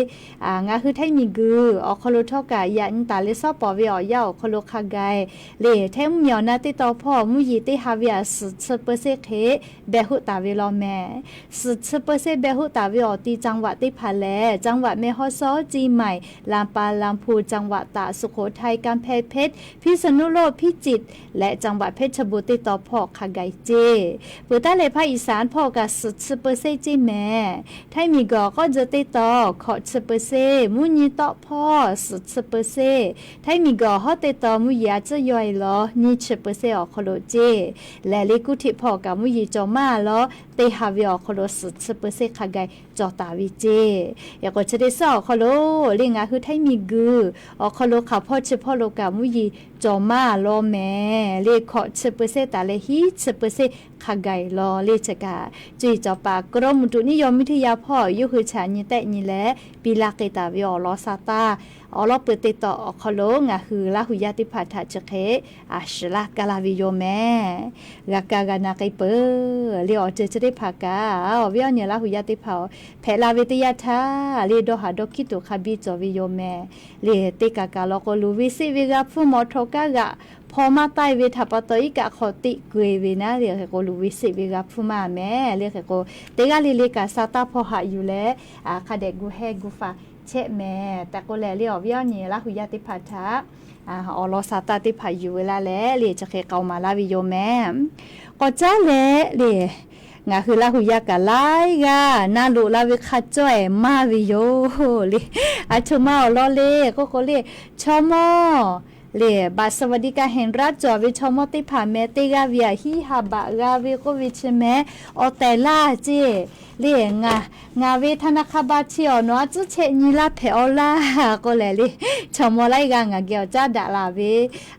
ngaˬ hui htaiˇ miˬ guiˬ awˬ hk'aw lo htawˇ kaꞈ yaꞈ nyi taˍ leh shawˉ pawˍ ve awˬ yanˇ awˬ hk'aw lo hk'a gaˬ le htaiˇ mvuhˇ miˬ awˬ na teˇ taw hpawˇ mvuhˇ yeˬ teˇ ha ve a suhˍ chi เปอร์เซ็นต์ hk'e behˬ hoˆ taˍ ve law mehˍ. Suhˍ chi เปอร์เซ็นต์ behˬ hoˆ taˍ ve awˬ ti จังหวัด teˇ hpaˍ lehˬ จังหวัดแม่ฮ่องสอน เชียงใหม่ ลำปาง ลำพูน จังหวัดตาก สุโขทัย กำแพงเพชร พิษณุโลก พิจิตร leh จังหวัดเพชรบูรณ์ teˇ taw hpawˇ hk'a gaˬ ceˇ. Peuˬ taˉ leh ภาคอีสาน hpawˇ kaꞈ suhˍ chi เปอร์เซ็นต์ ceˇ mehˍ. Htaiˇ miˬ guiˬ awˬ k'awˇ jeh teˇ taw hkawꞈ chi เปอร์เซ็นต์, mvuhˇ nyi tawˆ hpawˇ suhˍ chi เปอร์เซ็นต์, Htaiˇ miˬ guiˬ awˬ hawˉ teˇ taw mvuhˇ yeˬ a ciˉ yaw e law nyiˇ chi เปอร์เซ็นต์ awˬ hk'aw lo ceˇ. Lehˬ le กรุงเทพ hpawˇ kaꞈ mvuhˇ yeˬ cawˬ maˇ law teˇ ha ve awˬ hk'aw lo suhˍ chi เปอร์เซ็นต์ hk'a gaˬ cawˬ taˍ ve ceˇ. Yaꞈ k'o chi teˇ suhˉ awˬ hk'aw lo le ngaˬ hui htaiˇ miˬ guiˬ awˬ hk'aw lo hk'aˬ hpawˇ chi hpawˇ lo kaꞈ mvuhˇ yeˬ cawˬ maˇ law mehˍ. Le hkawꞈ chi เปอร์เซ็นต์ taˍ leh hiˉ chi เปอร์เซ็นต์ hk'a gaˬ law le chi kaꞈ cuˇ yiˍ cawˬ paˍ กรมอุตุนิยมวิทยา hpawˇ yawˇ hui htaꞈ nyi tehˆ nyi leh piˇ laˇ k'ai taˍ ve awˬ lawn sa taˇ awˬ lawn peuˬ teˇ taw awˬ hk'aw lo ngaˬ hui Laˇ huˍ yaˇ teˇ hpaˍ htaꞈ chi hk'e a shiˍ laˇ kaˇ laˇ ve yoˬ mehˍ. G'a kaˇ g'a na k'ai peuˬ. Le awˬ ceuˬ chi teˇ hpaˍ kaꞈ awˬ viˉ awˬ nyi Laˇ huˍ yaˇ teˇ hpaˍ hpehꞈ la ve teˇ yanˇ htaˇ le dawˇ haˍ dawˇ hkiˉ tuˬ hk'a biˇ cawˬ ve yoˬ mehˍ. Le teˇ kaˬ kaˬ law k'o luˬ ve seˆ ve g'a hpuˇ mawˬ htawnˍ kaˇ g'aꞈ hpaw maˇ taˆ e ve htaꞈ pa taw iˉ kaˆ hk'aw teˆ keu e ve naˉ le hk'e k'o luˬ ve seˆ ve g'a hpuˇ maˇ mehˍ. Le hk'e k'o teˇ g'aˇ le le kaꞈ sa taˇ hpawˇ haꞈ yuˬ leh hk'a dehꞈ gu heh gu faˍ chehˇ mehˍ tehꞈ k'oˆ leh le, awˬ viˉ awˬ nyi Laˇ hu yaˇ teˇ hpaˍ htaꞈ awˬ lawn sa taˇ teˇ hpaˍ yuˬ ve laˇ leh le, chi hk'e k'aoˍ maˍ laˇ ve yoˬ mehˍ. K'awꞈ caˉ leh le, ngaˬ hui Laˇ hu yaˇ kaꞈ laiˉ g'aˇ na loꞈ la ve hk'a cawˇ ehˍ maˇ ve yoˬ le. Aˬ htoꞈ ma awˬ lawn le k'oˆ k'o le, chaw mawˇ le, บัตรสวัสดิการแห่งรัฐ cawˬ ve chaw mawˇ teˇ hpaˍ meh teˇ g'aˇ ve aꞈ hiˉ ha baꞈ g'a ve k'oˆ ve chi meh, awˬ tehˬ laˇ ceˇ le. Ngaˬ ve ธนาคารบัญชี awˬ nawˬ a tcuhˉ chehˇ nyi laˇ hpehꞈ aw laˇ k'oˆ leh le, chaw mawˇ laiˉ g'aˇ ngaˬ geh awˬ caˉ daꞈ la ve,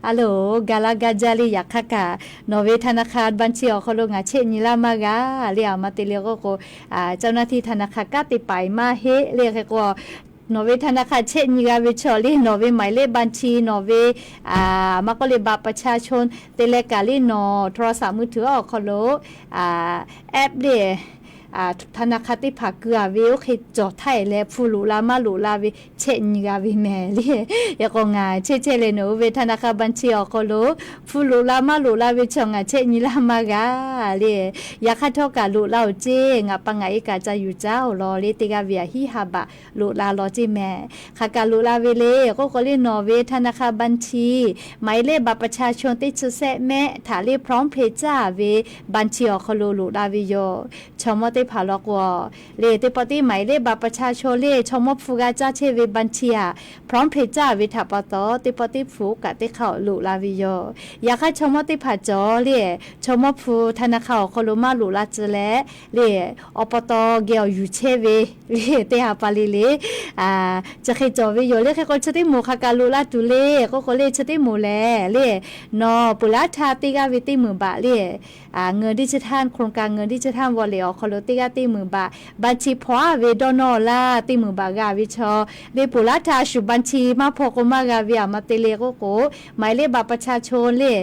a loˬ, ga laˇ gaˇ jaˇ le. Yaꞈ hk'aˇ kaꞈ nawˬ ve ธนาคารบัญชี awˬ hk'aw lo ngaˬ chehˇ nyi laˇ maˇ g'a le. Aˬ ma te le k'oˆ k'o, เจ้าหน้าที่ธนาคาร kanˉ te paiˍ maˇ heˆ le. Hk'e k'o, nawˬ ve ธนาคาร chehˇ nyi g'a ve chaw le, nawˬ ve หมายเลขบัญชี nawˬ ve maˇ k'oˆ le บัตรประชาชน te leh kaꞈ le, nawˬ โทรศัพท์มือถือ awˬ hk'aw lo app le ธนาคาร teˇ hpaˍ keu a ve oˇ hk'e cawˬ htaˇ e leh hpu loꞈ la maˇ loꞈ la ve chehˇ nyi g'a ve mehˍ le. Yaꞈ k'o ngaˬ chehˇ chehˇ leh nawˬ hui ve ธนาคารบัญชี awˬ hk'aw lo hpu loꞈ la maˇ loꞈ la ve chaw ngaˬ chehˇ nyi laˇ maˇ g'a le. Yaꞈ hk'aˇ htawˇ kaꞈ loꞈ la oˬ ceˇ, ngaˬ pa ngaˬ e kaꞈ ca yuˬ caˉ oˬ law le, teˇ g'aˇ ve aꞈ hiˉ ha baꞈ loꞈ la law ceˇ mehˍ. Hk'aˬ kaꞈ loꞈ la ve le k'oˆ k'o le, nawˬ ve ธนาคารบัญชี หมายเลขบัตรประชาชน teˇ chi sehˆ mehˆ htaꞈ le พร้อมเพย์ caˇ ve บัญชี awˬ hk'aw lo loꞈ la ve yoˬ. Chaw mawˇ teˇ hpaˍ law k'o le, teˇ pawˆ teˇ หมายเลขบัตรประชาชน le chaw mawˇ hpu g'a caˇ chehˇ ve บัญชี aꞈ พร้อมเพย์ caˇ ve htaꞈ pa taw, teˇ pawˆ teˇ hpu oˇ kaꞈ teˇ hk'aˇ loꞈ la ve yoˬ. Yaꞈ hk'aˇ chaw mawˇ teˇ hpaˍ cawˬ le, chaw mawˇ hpu ธนาคาร awˬ hk'aw lo maˇ loꞈ la tcuh leh le, awˬ pa taw geh awˬ yuˬ chehˇ ve le, teˇ ha pa le le chi hk'e cawˬ ve yoˬ le. Hk'e k'o chi teˇ moˍ hk'aˬ kaꞈ loꞈ la tuˬ le k'oˆ k'o le, chi teˇ moˍ lehˬ le, nawˬ peuˬ laˉ htaˇ teˇ g'aˇ ve teˇ meunˍ baꞈ le เงินดิจิทัล โครงการเงินดิจิทัล wallet awˬ hk'aw lo teˇ g'aˇ teˇ meunˍ baꞈ บัญชี hpawˇ a ve dawˇ nawˇ laˇ, teˇ meunˍ baꞈ g'a ve chaw le, peuˬ laˉ htaˇ a shu บัญชี maˇ hpawˇ k'o maˇ g'a ve. Aˬ ma te le k'oˆ k'o, หมายเลขบัตรประชาชน le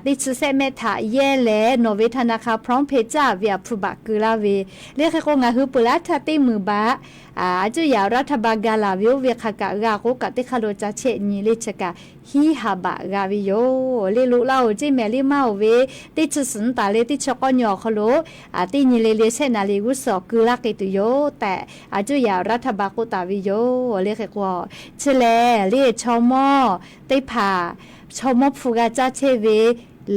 teˇ chi sehˆ mehˆ htaꞈ yehˇ leh nawˬ ve ธนาคาร พร้อมเพย์ caˇ ve aꞈ hpu baꞈ keu laˇ ve le. Hk'e k'o ngaˬ hui peuˬ laˉ htaˇ teˇ meunˍ baꞈ aˬ cuˇ yaꞈ รัฐบาล ga laˬ ve oˇ ve hk'aˬ kaꞈ g'a k'o kaꞈ teˇ hk'aˇ lo ca chehˇ nyi le, chi kaꞈ hiˉ ha baꞈ g'a ve yoˬ le. Loꞈ la oˬ ceˇ mehˍ le, maˇ oˬ ve teˇ chi suhˍ nyi taˍ le teˇ chi k'awˇ nyi awˬ hk'aw lo teˇ nyi le le sehˆ naˍ riˍ g'uˇ suhˍ keu laˇ k'ai tuˬ yoˬ tehꞈ, aˬ cuˇ yaꞈ รัฐบาล k'oˆ taˍ ve yoˬ le. Hk'e k'o, chi lehˬ le chaw mawˇ teˇ hpaˍ, chaw mawˇ hpu g'a caˇ chehˇ ve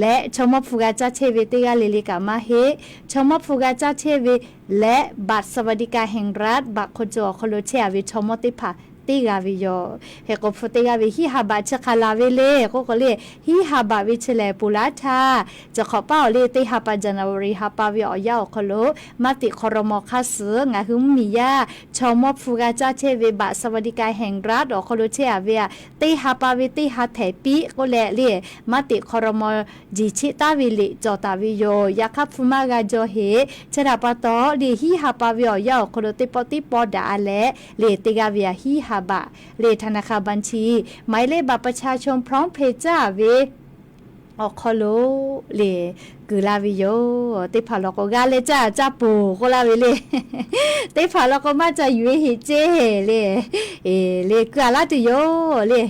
leh chaw mawˇ hpu g'a caˇ chehˇ ve teˇ g'aˇ le le kaꞈ maˇ heˆ. Chaw mawˇ hpu g'a caˇ chehˇ ve leh บัตรสวัสดิการแห่งรัฐ บัตรคนจน awˬ hk'aw lo chehˇ a ve chaw mawˇ teˇ hpaˍ teˇ g'aˇ ve yoˬ. Hk'e k'o hpu teˇ g'aˇ ve hiˉ ha baꞈ chi hk'aˬ laˬ ve le k'oˆ k'o le, hiˉ ha baꞈ ve chi lehˬ peuˬ laˉ htaˇ, chi hk'awꞈ paˇ awˬ le teˇ ha pa January ha pa ve awˬ yanˇ awˬ hk'aw lo maˇ teꞈ ครม. hk'aˇ suhˍ ngaˬ hui mvuhˇmiˬ yaˇ chaw mawˇ hpu g'a caˇ chehˇ ve บัตรสวัสดิการแห่งรัฐ awˬ hk'aw lo chehˇ a ve aꞈ, teˇ ha pa ve teˇ ha htehˍ piˇ k'oˆ leh le, maˇ teꞈ ครม. jeˬ cheˆ taˉ ve liꞈ cawˬ taˍ ve yoˬ. Yaꞈ hk'aˇ hpu maˇ g'a jaw heꞈ. Chi htaꞈ pa taw le hiˉ ha pa ve awˬ yanˇ awˬ hk'aw lo teˇ pawˆ teˇ pawˆ daꞈ a leh le, teˇ g'aˇ ve aꞈ hiˉ ha baꞈ le ธนาคารบัญชี หมายเลขบัตรประชาชน พร้อมเพย์ caˇ ve awˬ hk'aw lo le keu laˇ ve yoˬ. Teˇ hpaˍ law k'o g'a leh caˇ caˇ poˬ k'oˆ laˇ ve le. Teˇ hpaˍ law k'o maˇ ca yuˬ e heꞈ ceˇ le, le keu a laˇ tuˬ yoˬ le.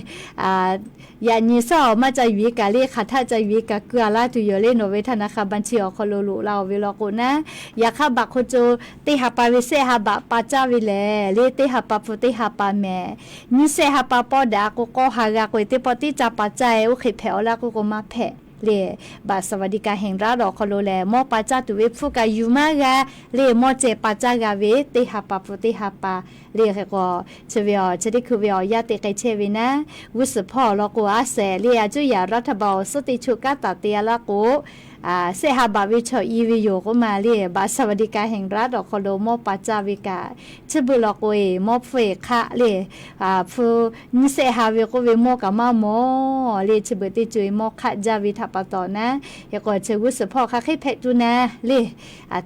Yaꞈ nyi suhˉ awˬ maˇ ca yuˬ e kaꞈ le, hk'aˬ htaˆ ca yuˬ e kaꞈ keu a laˇ tuˬ yoˬ le. Nawˬ ve ธนาคารบัญชี awˬ hk'aw lo loꞈ la oˬ ve law k'o naˉ, yaꞈ hk'aˇ บัตรคนจน teˇ ha pa ve sehˆ ha baꞈ pa caˇ ve lehˬ le, teˇ ha pa hpu teˇ ha pa mehˍ. Nyiˇ sehˆ ha pa pawˆ daꞈ a k'o k'awˇ ha g'a k'o e teˇ pawˆ tiˉ ca pa caˇ e oˇ hk'e hpehꞈ aw laˇ k'oˆ k'o maˇ hpehꞈ le. บัตรสวัสดิการแห่งรัฐ awˬ hk'aw lo lehˬ mawˇ pa caˇ tuˬ ve hpfuhˇ kaꞈ yuˬ maˇ g'a le, mawˇ ceh pa caˇ g'a ve teˇ ha pa hpu teˇ ha pa le. Hk'e k'o chi ve aˬ chi teˇ hkui ve awˬ yanˇ te k'ai chehˇ ve naˉ, g'uˇ suhˍ hpawˇ awˬ lawn k'o a shehˍ le, a cuˇ yaꞈ รัฐบาล awˬ suhˉ teˇ choˬ kanˉ taˍ te a laˇ k'o, sehˆ ha baꞈ ve chaw i ve yoˬ k'oˆ ma le. บัตรสวัสดิการแห่งรัฐ awˬ hk'aw lo mawˇ pa caˇ ve kaꞈ, chi beuꞈ law k'o e mawˇ hpfuhˇ e hk'aˆ le, hpu nyiˇ sehˆ ha ve k'oˆ ve mawˇ kaꞈ maˇ mawˬ le. Chi beuꞈ teˇ co e mawˇ hk'aˆ jaˇ ve htaꞈ pa taw naˉ, hk'e k'o chi g'uˇ suhˍ hpawˇ hk'aˬ hk'e hpehꞈ tuˬ naˉ le,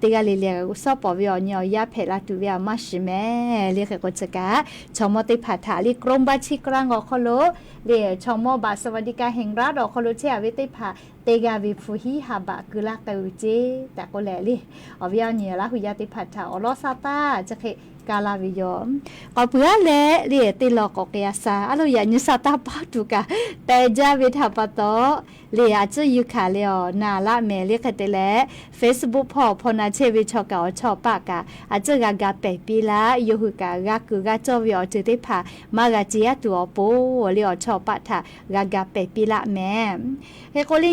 teˇ g'aˇ le le sawˉ pawˍ ve awˬ nyi awˬ yanˇ hpehꞈ la tuˬ ve aꞈ maˇ shiˍ mehˍ le. Hk'e k'o chi kaꞈ chaw mawˇ teˇ hpaˍ htaꞈ le กรมบัญชีกลาง awˬ hk'aw lo le, chaw mawˇ บัตรสวัสดิการแห่งรัฐ awˬ hk'aw lo chehˇ a ve teˇ hpaˍ teˇ g'aˇ ve hpu hiˉ ha baꞈ keu laˇ k'ai ve ceˇ tehꞈ k'oˆ leh le, awˬ viˉ awˬ nyi Laˇ hu yaˇ teˇ hpaˍ htaꞈ awˬ lawn sa taˇ chi hk'e kaˇ laˇ ve yoˬ. K'awꞈ puiˉ aˉ leh le, teˇ lawn k'awꞈ k'ai a sha, a lo yaꞈ nyi sha taˇ paˇ tuˬ kaꞈ teh jaˇ ve htaꞈ pa taw, le a ciˉ yuˬ hkanˍ leh awˬ na laˇ mehˍ le. Hk'e te leh, Facebook hpawˇ hpaw na chehˇ ve chaw kaꞈ awˬ chawˇ paˆ kaꞈ a ciˉ g'a ga pehˬ piˇ laˇ. Yawˇ hui kaꞈ g'a kuiˬ g'a cawˇ ve awˬ ceuˬ teˇ hpaˍ maˇ g'a ce aˉ tuˬ awˬ pon le, awˬ chawˇ paˆ htaꞈ g'a ga pehˬ piˇ laˇ mehˍ. Hk'e k'o le,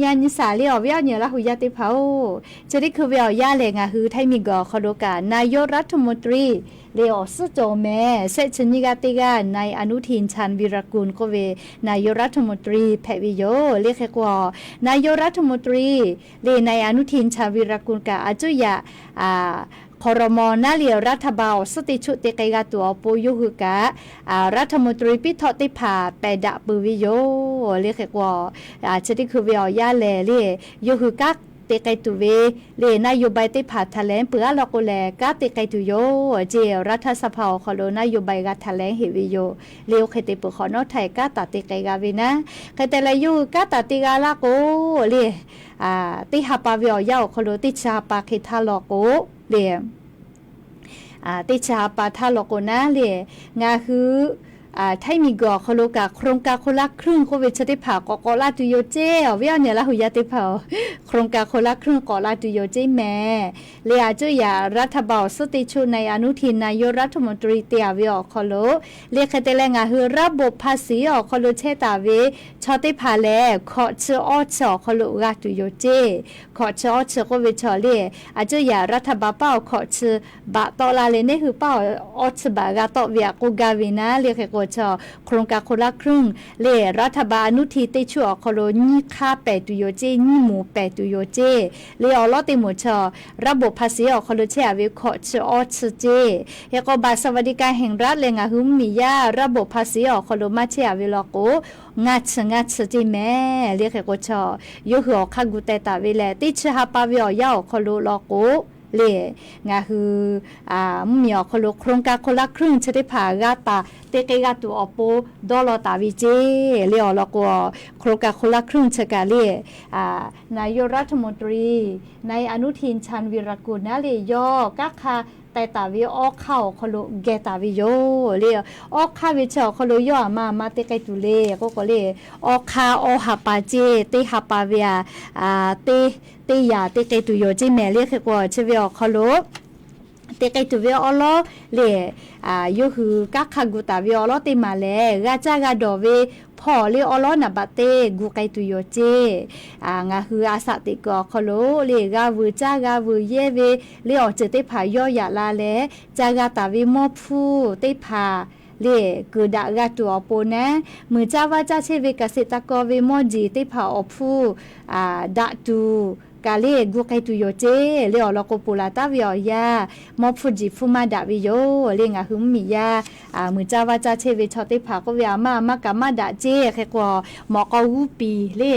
yaꞈ nyi sha le awˬ viˉ awˬ nyi Laˇ hu yaˇ teˇ hpaˍ-oˬ, chi teˇ hkui ve awˬ yanˇ lehˬ ngaˬ hui ไทย miˬguiˬ awˬ hk'aw lo kaꞈ นายกรัฐมนตรี le awˬ suhˉ cawˬ mehˍ. Shehˆ chi nyiˇ g'aˇ teˇ g'aˇ นายอนุทิน ชาญวีรกูล k'oˆ ve นายกรัฐมนตรี hpehꞈ ve yoˬ le. Hk'e k'o, นายกรัฐมนตรี le นายอนุทิน ชาญวีรกูล kaꞈ a cuˇ yaꞈ ครม. naˉ le รัฐบาล awˬ suhˉ teˇ chuˆ te k'ai g'a tuˬ awˬ pon yawˇ hui kaꞈ รัฐมนตรี piˉ htawˆ teˇ hpaˍ pehˬ daꞈ peuˬ ve yoˬ le. Hk'e k'o, chi teˇ hkui ve awˬ yanˇ lehˬ le, yawˇ hui kanˉ te k'ai tuˬ ve le นโยบาย teˇ hpaˍ htaꞈ lehˬ peuˬ aˉ law k'o lehˬ kanˉ te k'ai tuˬ yoˬ ce. รัฐสภา awˬ hk'aw lo นโยบาย g'a htaꞈ lehˬ heˆ ve yoˬ le. Oˇ hk'e te peuˬ hk'awꞈ nawˉ htaˇ kanˉ taˍ te k'ai g'a ve naˉ. Hk'e te leh yawˇ hui kanˉ taˍ te g'a laˇ k'o le, teˇ ha pa ve awˬ yanˇ awˬ hk'aw lo teˇ chi ha pa hk'e htaˇ law k'o le, teˇ chi ha pa htaˇ law k'o naˉ le, ngaˬ hui ไทย miˬguiˬ awˬ hk'aw lo kaꞈ โครงการคนละครึ่ง k'oˆ ve chi teˇ hpaˍ k'awꞈ k'awꞈ laˇ tuˬ yoˬ ce. Awˬ viˉ awˬ nyi Laˇ hu yaˇ teˇ hpaˍ-oˬ, โครงการคนละครึ่ง k'awꞈ laˇ tuˬ yoˬ ce mehˍ. Le a cuˇ yaꞈ รัฐบาล awˬ suhˉ teˇ chuˆ นายอนุทิน นายกรัฐมนตรี te a ve awˬ hk'aw lo le, hk'e te leh ngaˬ hui ระบบภาษี awˬ hk'aw lo chehˇ taˍ ve chaw teˇ hpaˍ lehˬ hkawꞈ chi awˇ chi awˬ hk'aw lo g'a tuˬ yoˬ ce. Hkawꞈ chi awˇ chi k'oˆ ve chaw le, a cuˇ yaꞈ รัฐบาล paˇ awˬ hkawꞈ chi baꞈ tawˆ la leh neˇ hui paˇ awˬ awˇ chi baꞈ g'a tawˆ ve aꞈ k'oˆ gaˇ ve naˉ le. Hk'e k'o chaw โครงการคนละครึ่ง le รัฐบาล อนุทิน teˇ chuˆ awˬ hk'aw lo nyiˇ hk'aˇ pehˬ tuˬ yoˬ ce, nyiˇ moˍ pehˬ tuˬ yoˬ ce. Le awˬ lawˉ teˇ moˍ chaw ระบบภาษี awˬ hk'aw lo chehˇ a ve hkawꞈ chi awˇ chi ce. Hk'e k'o บัตรสวัสดิการแห่งรัฐ leh ngaˬ hui mvuhˇmiˬ yaˇ ระบบภาษี awˬ hk'aw lo maˇ chehˇ a ve law k'o, ngaˇ chi ngaˇ chi ce mehˍ le. Hk'e k'o chaw yawˇ hui awˬ hk'aˇ gu teh taˍ ve lehˬ teˇ chi ha pa ve awˬ yanˇ awˬ hk'aw lo law k'o le, ngaˬ hui mvuhˇmiˬ awˬ hk'aw lo โครงการคนละครึ่ง chi teˇ hpaˍ g'a taˍ te k'ai g'a tuˬ awˬ pon dawˇ law taˍ ve ce. Le awˬ lawn k'o, โครงการคนละครึ่ง chi kaꞈ le, นายกรัฐมนตรี นายอนุทิน ชาญวีรกูล naˉ le yawˇ kanˉ hk'aˇ teh taˍ ve awˇ hk'aˇ awˬ hk'aw lo geh taˍ ve yoˬ le. Awˇ hk'aˇ ve chi awˬ hk'aw lo yawˇ aˬ ma aˬ ma te k'ai tuˬ le k'oˆ k'o le, awˇ hk'aˇ awˇ ha pa ce, teˇ ha pa ve aꞈ, teˇ, teˇ yaꞈ te k'ai tuˬ yoˬ ce mehˍ le. Hk'e k'o chi ve awˬ hk'aw lo te k'ai tuˬ ve awˉ lawˉ le, yawˇ hui kanˉ hk'aˇ gu taˍ ve awˉ lawˉ teˇ maˬ lehˬ g'a caˇ g'a dawˬ ve hpawˇ le awˉ lawˉ naˍ baꞈ teˇ gu k'ai tuˬ yoˬ ce. Ngaˬ hui a shaꞈ teꞈ kuiˬ awˬ hk'aw lo le g'a vuiˬ caˇ g'a vuiˬ yehˇ ve le awˬ ceuˬ teˇ hpaˍ yawˇ yaꞈ la leh ca g'a taˍ ve mawˇ hpfuhˇ teˇ hpaˍ le kuiˬ daꞈ g'a tuˬ awˬ pon naˉ, muiˬ caˇ vaˇ caˇ chehˇ ve เกษตรกร ve mawˇ jeˬ teˇ hpaˍ awˬ hpfuhˇ daꞈ tuˬ kaꞈ le gu k'ai tuˬ yoˬ ce. Le awˬ lawn k'o ponˬ laˬ taˉ ve awˬ yanˇ mawˇ hpfuhˇ jeˬ hpfuhˇ maˇ daꞈ ve yoˬ le. Ngaˬ hui mvuhˇmiˬ yaˇ muiˬ caˇ vaˇ caˇ chehˇ ve chaw teˇ hpaˍ k'oˆ ve aˬ ma aˬ ma kaꞈ maˇ daꞈ ce. Hk'e k'o mawꞈ k'aw g'uˇ piˍ le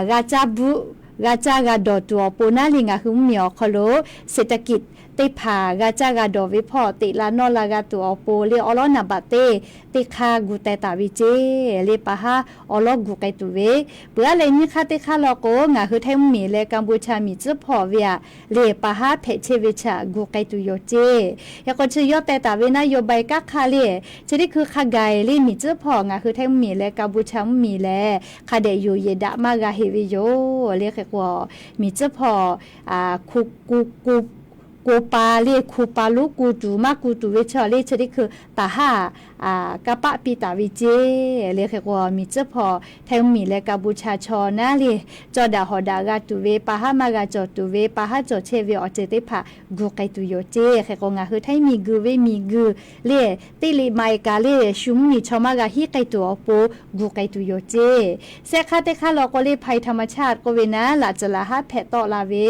g'a caˇ bvuhˆ g'a caˇ g'a dawˬ tuˬ awˬ pon naˉ le ngaˬ hui mvuhˇmiˬ awˬ hk'aw lo เศรษฐกิจ teˇ hpaˍ g'a caˇ g'a dawˬ ve hpawˇ teꞈ la nawˇ la g'a tuˬ awˬ pon le awˉ lawˉ naˍ baꞈ teˇ teˇ hk'aˇ gu teh taˍ ve ce. Le pa haˉ awˉ lawˉ gu k'ai tuˬ ve, peuˬ aˉ leh nyiˇ hk'aˇ teˇ hk'aˇ law k'o ngaˬ hui Htaiˇ mvuhˇmiˬ leh Kaˇ bon cha miˬ tcuhˉ hpawˇ ve aꞈ le pa haˉ hpehꞈ chehˇ ve chi aꞈ gu k'ai tuˬ yoˬ ce. Yaꞈ k'o chi yawˇ teh taˍ ve naˉ yaw bai kanˉ hk'aˇ le, chi teˇ hkui hk'a gaˬ le miˬ tcuhˉ hpawˇ ngaˬ hui Htaiˇ mvuhˇmiˬ leh Kaˇ bon cha mvuhˇmiˬ lehˬ hk'a dehꞈ yoˬ yehˬ daꞈ maˇ g'a heˆ ve yoˬ le. Hk'e k'o miˬ tcuhˉ hpawˇ ku pa le ku pa lonˉ ku tuˬ maˇ ku tuˬ ve chaw le chi teˇ hkui taˍ haˉ kanˇ paˆ piˇ taˍ ve ce. Le hk'e k'o miˬ tcuhˉ hpawˇ Htaiˇ mvuhˇmiˬ leh Kaˇ bon cha chaw naˉ le cawˇ daꞈ hawˍ daꞈ g'a tuˬ ve pa haˉ maˇ g'a cawˬ tuˬ ve pa haˉ cawˬ chehˇ ve awˬ ceuˬ teˇ hpaˍ gu k'ai tuˬ yoˬ ce. Hk'e k'o ngaˬ hui Htaiˇ miˬguiˬ ve miˬguiˬ le teˇ liꞈ ma e kaꞈ le shu mvuhˇmiˬ chaw maˇ g'a hiˉ k'ai tuˬ awˬ pon gu k'ai tuˬ yoˬ ce. Shehˆ hk'aˇ teˇ hk'aˇ law k'o le ภัยธรรมชาติ k'oˆ ve naˉ laꞈ tcuhˍ laꞈ haˉ hpehꞈ tawˆ la ve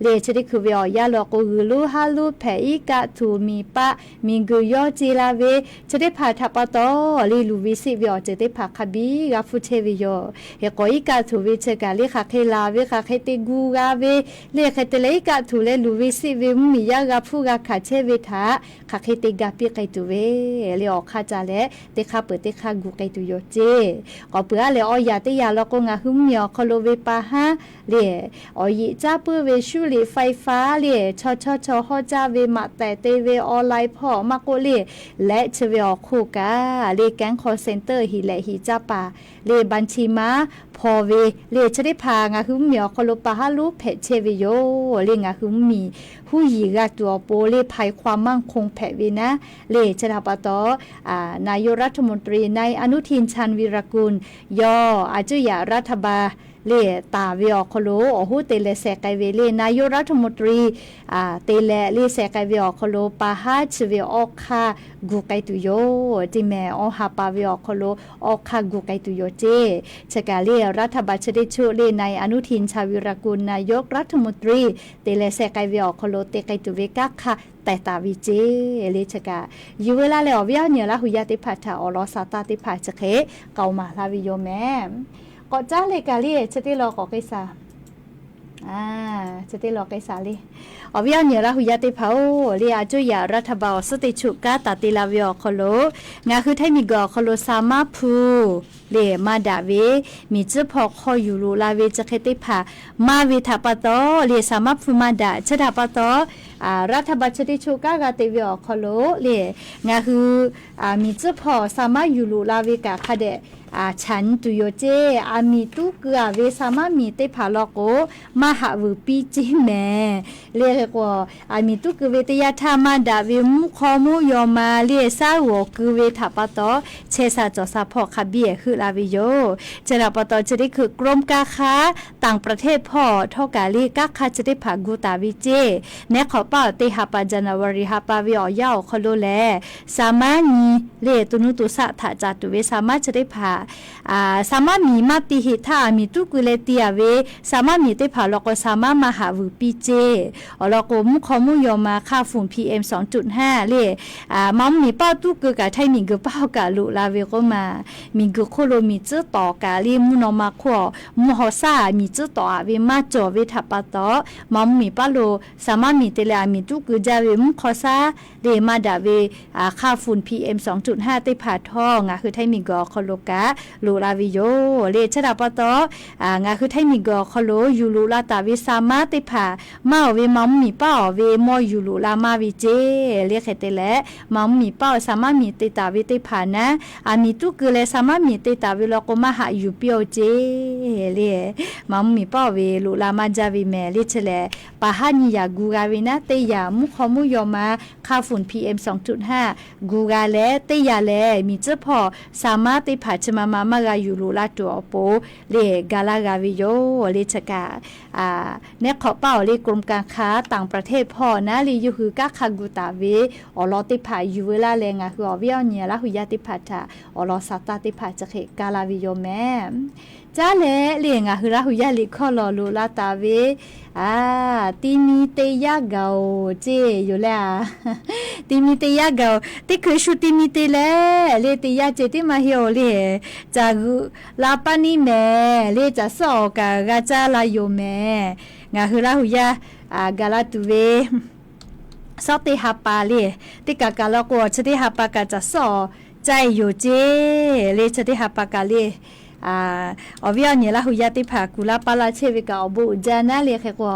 le chi teˇ hkui ve awˬ yanˇ law k'o g'uiˬ lonˉ haˉ lonˉ hpehꞈ iˉ kaˆ tuˬ miˬ paˆ miˬguiˬ yawˇ ce la ve chi teˇ hpaˍ htaꞈ pa taw, le luˬ ve seˆ ve awˬ ceuˬ teˇ hpaˍ hk'a biˇ g'a hpfuhˇ chehˇ ve yoˬ. Hk'e k'o, iˉ kaˆ htuˬ ve chi kaꞈ le hk'aˬ hk'e laˬ ve, hk'aˬ hk'e te gu g'a ve, le hk'e te leh iˉ kaˆ htuˬ leh luˬ ve seˆ ve mvuhˇmiˬ yaˇ g'a hpfuhˇ g'a hkanˍ chehˇ ve htaꞈ hk'aˬ hk'e te ga piˇ k'ai tuˬ ve, le awˬ hk'aˇ ca leh teˇ hk'aˇ peuˬ teˇ hk'aˇ gu k'ai tuˬ yoˬ ceˇ. K'awꞈ peuˬ aˉ lehˬ, awˬ yanˇ teˇ yanˇ law k'o, ngaˬ hui mvuhˇmiˬ awˬ hk'aw lo ve pa haˉ le awˬ yeꞈ caˇ puiˉ ve shuˉ liꞈ faiˇ faˉ le chaw chawˇ chaw hawˇ caˇ ve maꞈ tehˬ te ve online hpawˇ maˇ k'oˆ le, leh chi ve awˬ hk'oˆ kaꞈ le kanˉ call center hiˍ lehꞈ hiˍ caˇ paˍ le banˍ chi maˇ hpaw ve le chi teˇ hpaˍ ngaˬ hui mvuhˇmiˬ awˬ hk'aw lo pa haˉ lonˉ hpehꞈ chehˇ ve yoˬ. Le ngaˬ hui mvuhˇmiˬ huˉ yiˍ g'a tuˬ awˬ pon le ภัยความมั่นคง hpehꞈ ve naˉ le chi htaꞈ pa taw, นายกรัฐมนตรี นายอนุทิน ชาญวีรกูล yawˇ a cuˇ yaꞈ รัฐบาล le taˍ ve awˬ hk'aw lo awˬ hoˉ te leh sheh k'ai ve le นายกรัฐมนตรี te leh le sheh k'ai ve awˬ hk'aw lo pa haˉ chi ve awˬ hk'aˇ gu k'ai tuˬ yoˬ. Teˇ mehˍ awˬ ha pa ve awˬ hk'aw lo awˬ hk'aˇ gu k'ai tuˬ yoˬ ceˇ. Chi kaꞈ le รัฐบาล chi teˇ choˆ le นายอนุทิน ชาญวีรกูล นายกรัฐมนตรี te leh sheh k'ai ve awˬ hk'aw lo te k'ai tuˬ ve kanˉ hk'aˇ teh taˍ ve ceˇ. Le chi kaꞈ yuˬ veu laˇ leh awˬ viˉ awˬ nyi Laˇ hu yaˇ teˇ hpaˍ htaꞈ awˬ lawn sa taˇ teˇ hpaˍ chi hk'e k'aoˍ maˍ laˇ ve yoˬ mehˍ. K'awꞈ caˉ le kaꞈ le chi teˇ law k'awꞈ k'ai shaˍ. Chi teˇ law k'ai shaˍ le. Awˬ viˉ awˬ nyi Laˇ hu yaˇ teˇ hpaˍ-oˬ, le a cuˇ yaꞈ รัฐบาล awˬ suhˉ teˇ choˆ kanˉ taˍ te la ve awˬ hk'aw lo, ngaˬ hui htaiˇ miˬguiˬ awˬ hk'aw lo สามารถ hpu le maˇ daꞈ ve miˬ tcuhˉ hpawˇ hk'aw yuˬ loꞈ la ve chi hk'e teˇ hpaˍ maˇ ve htaꞈ pa taw le สามารถ hpu maˇ daꞈ chi htaꞈ pa taw, รัฐบาล chi teˇ choˆ kanˉ g'a te ve awˬ hk'aw lo le ngaˬ hui miˬ tcuhˉ hpawˇ สามารถ yuˬ loꞈ la ve kaꞈ hk'a dehꞈ chaꞈ nyi tuˬ yoˬ ceˇ. Aˬ miˍ tuˉ keu-a ve สามารถ miˬ teˇ hpaˍ law k'o, maˇ haꞈ vuiˬ piˇ ceˇ mehˍ. Le k'o, aˬ miˍ tuˉ keu ve teˇ yanˇ htaˇ maˇ daꞈ ve mvuhˇ hk'aw mvuhˇ yaw ma le shaˉ g'awˬ keu ve htaꞈ pa taw, chehˇ sha cawˬ sha hpawˇ hk'a biˇ heuˆ la ve yoˬ. Chi htaꞈ pa taw chi teˇ hkui กรมการค้าต่างประเทศ hpawˇ htawˇ kaꞈ le kanˉ hk'aˇ chi teˇ hpaˍ gu taˍ ve ceˇ. Neˉ hk'awꞈ paˆ awˬ teˇ ha pa January ha pa ve awˬ yanˇ awˬ hk'aw lo lehˬ, สามารถ nyi le to nuˇ to shaˆ htaꞈ caˍ tuˬ ve สามารถ chi teˇ hpaˍ สามารถ miˬ maˇ te heˆ htaˇ aˬ miˍ tuˉ keu leh te-a ve สามารถ miˬ teˇ hpaˍ law k'o, สามารถ maˇ haꞈ vuiˬ piˇ ceˇ. Awˬ lawn k'o, mvuhˇ hk'aw mvuhˇ yaw ma ค่าฝุ่น พีเอ็ม สองจุดห้า le maˇ mvuhˇ miˬ paˆ tuˉ keu kaꞈ htaiˇ miˬguiˬ paˆ awˬ kaꞈ loꞈ la ve k'oˆ ma. Miˬguiˬ hk'oˆ lo miˬ tcuhˉ tawˍ kaꞈ le mvuhˇ naw ma hk'oˆ mvuhˇ haw shaˉ miˬ tcuhˉ tawˍ-a ve maˇ cawˬ ve htaꞈ pa taw, maˇ mvuhˇ miˬ paˆ lo สามารถ miˬ te leh aˬ miˍ tuˉ keu jaˇ ve mvuhˇ hk'aw shaˉ le maˇ daꞈ ve ค่าฝุ่น พีเอ็ม สองจุดห้า teˇ hpaˍ htawˇ ngaˬ hui htaiˇ miˬguiˬ awˬ hk'aw lo kaꞈ loꞈ la ve yoˬ. Le chi htaꞈ pa taw, ngaˬ hui htaiˇ miˬguiˬ awˬ hk'aw lo yuˬ loꞈ la taˍ ve สามารถ teˇ hpaˍ maˇ-oˬ ve maˇ mvuhˇ miˬ paˆ-oˬ ve mawˇ yuˬ loꞈ la maˇ ve ceˇ. Le hk'e te leh maˇ mvuhˇ miˬ paˆ-oˬ สามารถ miˬ te taˍ ve teˇ hpaˍ naˉ, aˬ miˍ tuˉ keu leh สามารถ miˬ te taˍ ve law k'o, maˇ haꞈ yuˬ piˇ-oˬ ceˇ. Le maˇ mvuhˇ miˬ paˆ-oˬ ve loꞈ la maˇ jaˇ ve mehˍ. Le chi lehˬ, pa haˉ nyi yaꞈ gu g'a ve naˉ, teˇ yaꞈ mvuhˇ hk'aw mvuhˇ yaw ma ค่าฝุ่น พีเอ็ม สองจุดห้า gu g'a leh, teˇ yaꞈ lehˬ miˬ tcuhˉ hpawˇ สามารถ teˇ hpaˍ chi ma ma maˇ g'a yuˬ loꞈ la tuˬ awˬ pon le ga laˇ g'a ve yoˬ. Le chi kaꞈ neˉ hk'awꞈ paˆ awˬ le กรมการค้าต่างประเทศ hpawˇ naˉ le yawˇ hui kanˉ hk'aˇ gu taˍ ve awˬ lawn teˇ hpaˍ yuˬ veu laˇ leh ngaˬ hui awˬ viˉ awˬ nyi Laˇ hu yaˇ teˇ hpaˍ htaꞈ awˬ lawn sa taˇ teˇ hpaˍ chi hk'e kaˇ laˇ ve yoˬ mehˍ. Caˉ leh le ngaˬ hui Laˇ hu yaˇ liꞈ hkawˇ lawˬ loꞈ la taˍ ve, a, ti mi te yaˇ gaˬ-oˬ ceˇ yoˬ le. Ti mi te yaˇ gaˬ-oˬ, teˇ hkui shu ti mi te leh le te yaˇ ceh tiˉ maˇ heˆ-oˬ le, caˬ g'uꞈ la paˇ niˇ mehˍ le caˬ suhˉ awˬ kaꞈ g'a caˇ la yoˬ mehˍ. Ngaˬ hui Laˇ hu yaˇ gaˬ la tuˬ ve suhˉ teˇ ha pa le, teˇ kaꞈ kaꞈ law k'o, chi teˇ ha pa kaꞈ caˬ suhˉ awˬ caˇ-e yoˬ ceˇ le chi teˇ ha pa kaꞈ le. Awˬ viˉ awˬ nyi Laˇ hu yaˇ teˇ hpaˍ kuˬ laˇ paˇ laˇ chehˇ ve kaꞈ awˬ bon uiˍ jaˇ naˉ le hk'e k'o,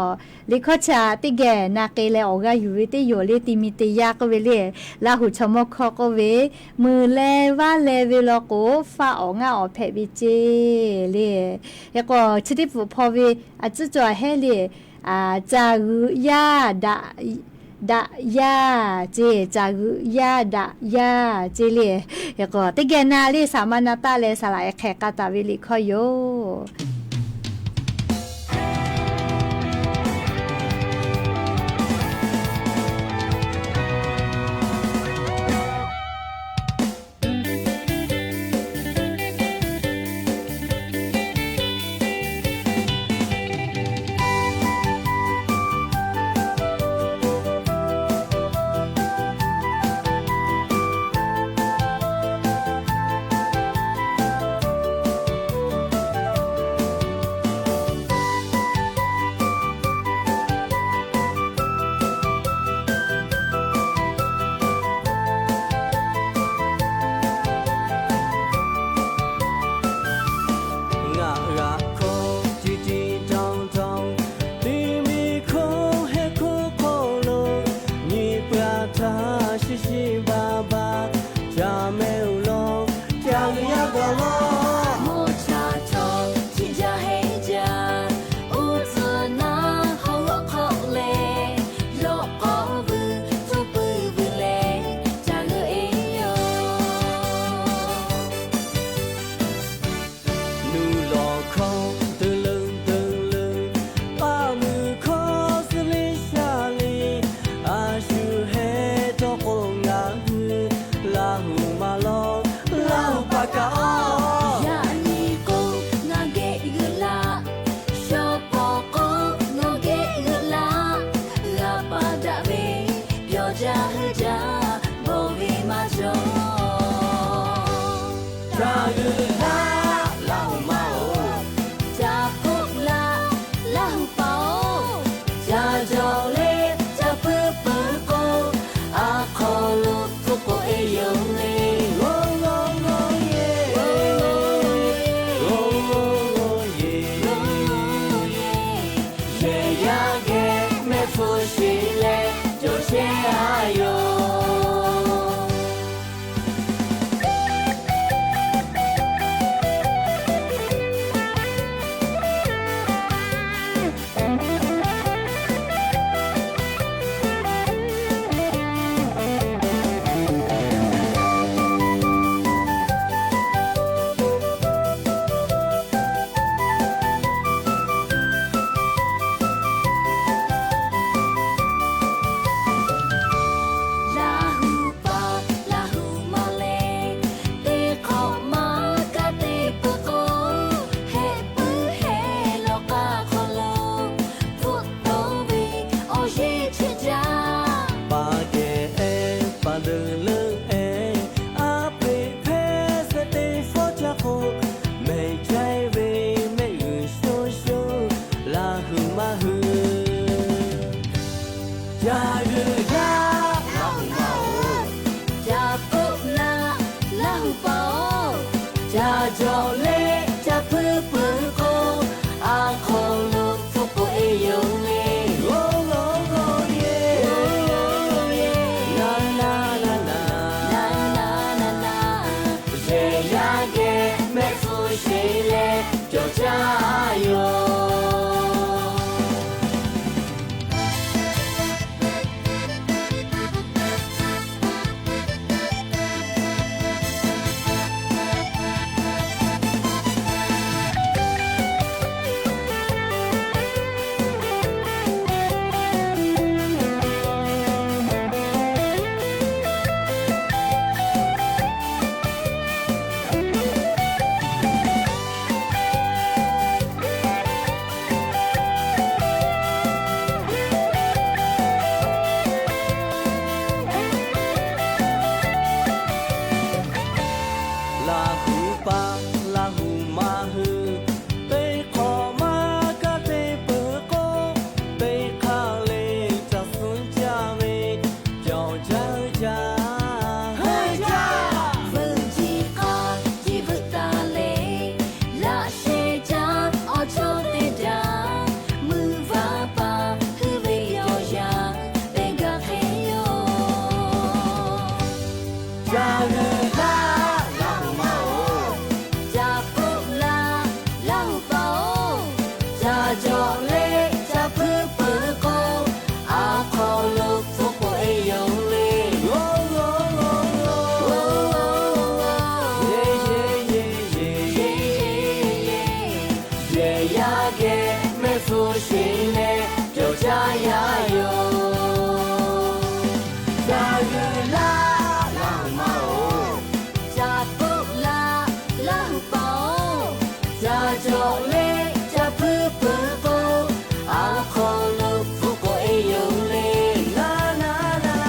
liꞈ hkawˇ chi teˇ geh na k'e leh awˬ g'a yuˬ ve teˇ yoˬ le. Ti mi te yaˇ k'oˆ ve le, Laˇ hu chaw mawˇ hkawˇ k'oˆ ve, meuˍ leh vaˇ leh ve law k'o, faˆ awˬ ngaˆ awˬ hpehꞈ ve ceˇ le. Hk'e k'o chi teˇ pfuhˍ hpaw ve a tcuhˉ cawˬ hehˉ le, caˬ g'uꞈ yaˇ daꞈ daꞈ yaˇ ceˇ, caˬ g'uꞈ yaˇ daꞈ yaˇ ceˇ le. Hk'e k'o teˇ geh na le saˍ ma na taˇ leh saˍ laꞈ e hk'e k'a taˍ ve liꞈ hkawˇ yoˬ. Ca jawꞈ le ca hpuiˇ peuˬ k'o, awˬ hk'aw lo hpu k'oꞈ e yoˬ le. Yehˬ yaˇ geh mehˆ hpu sheˍ leh cawˬ caˇ yaˇ yoˬ. Daꞈ g'uiˬ laˇ Laˇ huˍ ma-oˬ, ca k'oˆ laˇ Laˇ huˍ pa-oˬ, ca jawꞈ le ca hpuiˇ peuˬ k'o, awˬ hk'aw lo hpu k'oꞈ e yoˬ le. Naˍ naˍ naˍ,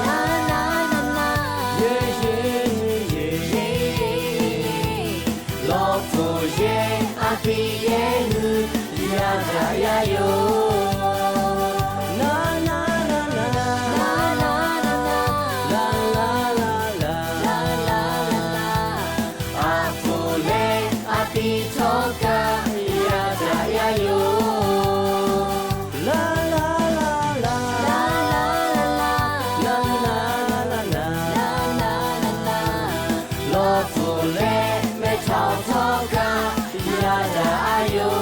naˍ naˍ naˍ, yehˬ yehˬ yehˬ, lawˬ hpfuhˍ yehˬ a piˍ yehˬ hui yaˇ daꞈ yaˇ yoˬ. Naˍ naˍ naˍ naˍ, naˍ naˍ naˍ naˍ, laˇ laˇ laˇ laˇ, laˇ laˇ laˇ laˇ, a hpfuhˍ leh a piˍ htawˇ kaꞈ yaˇ daꞈ yaˇ yoˬ. Laˇ laˇ laˇ laˇ, laˇ laˇ laˇ laˇ, laˇ laˇ laˇ laˇ, laˇ laˇ laˇ laˇ, lawˬ hpfuhˍ leh mehˬ htaꞈ htawˇ kaꞈ yaˇ daꞈ a yoˬ.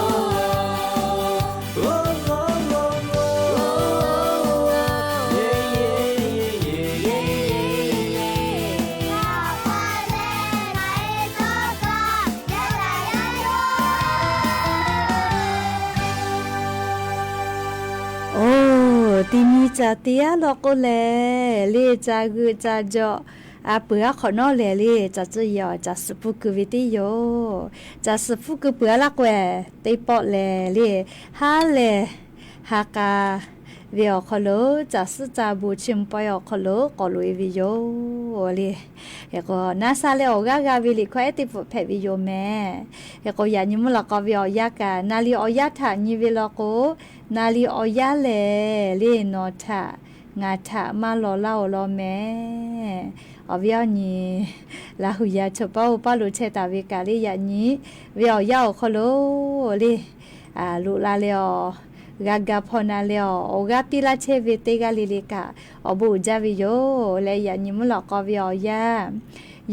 Oˬ, teˇ nyi ca teˇ g'aˇ law k'o lehˬ, le ca g'euꞈ ca jawꞈ a peuˬ aˉ hk'awꞈ nawˉ lehˬ le, ca tcuhˇ yehˬ awˬ ca suhˍ hpuˇ keu ve teˇ yoˬ. Ca suhˍ hpuˇ keu peuˬ a laˇ k'o, teˇ pawˆ lehˬ le, ha lehˬ ha k'a ve awˬ hk'aw lo, ca suhˉ ca bon chi mvuh pawehˇ awˬ hk'aw lo k'awꞈ loꞈ e ve yoˬ le. Hk'e k'o, naˆ sha leh awˬ g'aˇ g'a ve liꞈ hkawˇ ehˉ teˇ pfuhˍ hpehꞈ ve yoˬ mehˍ. Hk'e k'o, yaꞈ nyi mvuhˇ lawꞈ k'aw ve awˬ yanˇ kaꞈ, naˍ liꞈ awˬ yanˇ htaꞈ nyi ve law k'o, naˍ liꞈ awˬ yanˇ lehˬ le, nawˬ htaꞈ ngaˬ htaꞈ maˇ law laˇ-oˬ law mehˍ. Awˬ viˉ awˬ nyi, Laˇ huˍ yaˇ chaw paˉ oˇ paˇ lo chehˇ taˍ ve kaꞈ le, yaꞈ nyi ve awˬ yanˇ awˬ hk'aw lo le, loꞈ la leh awˬ, g'a ga hpaw na leh awˬ, awˬ g'aˇ piˇ laˇ chehˇ ve teˇ g'aˇ le le kaꞈ awˬ bon uiˍ jaˇ ve yoˬ leh, yaꞈ nyi mvuhˇ lawꞈ k'aw ve awˬ yanˇ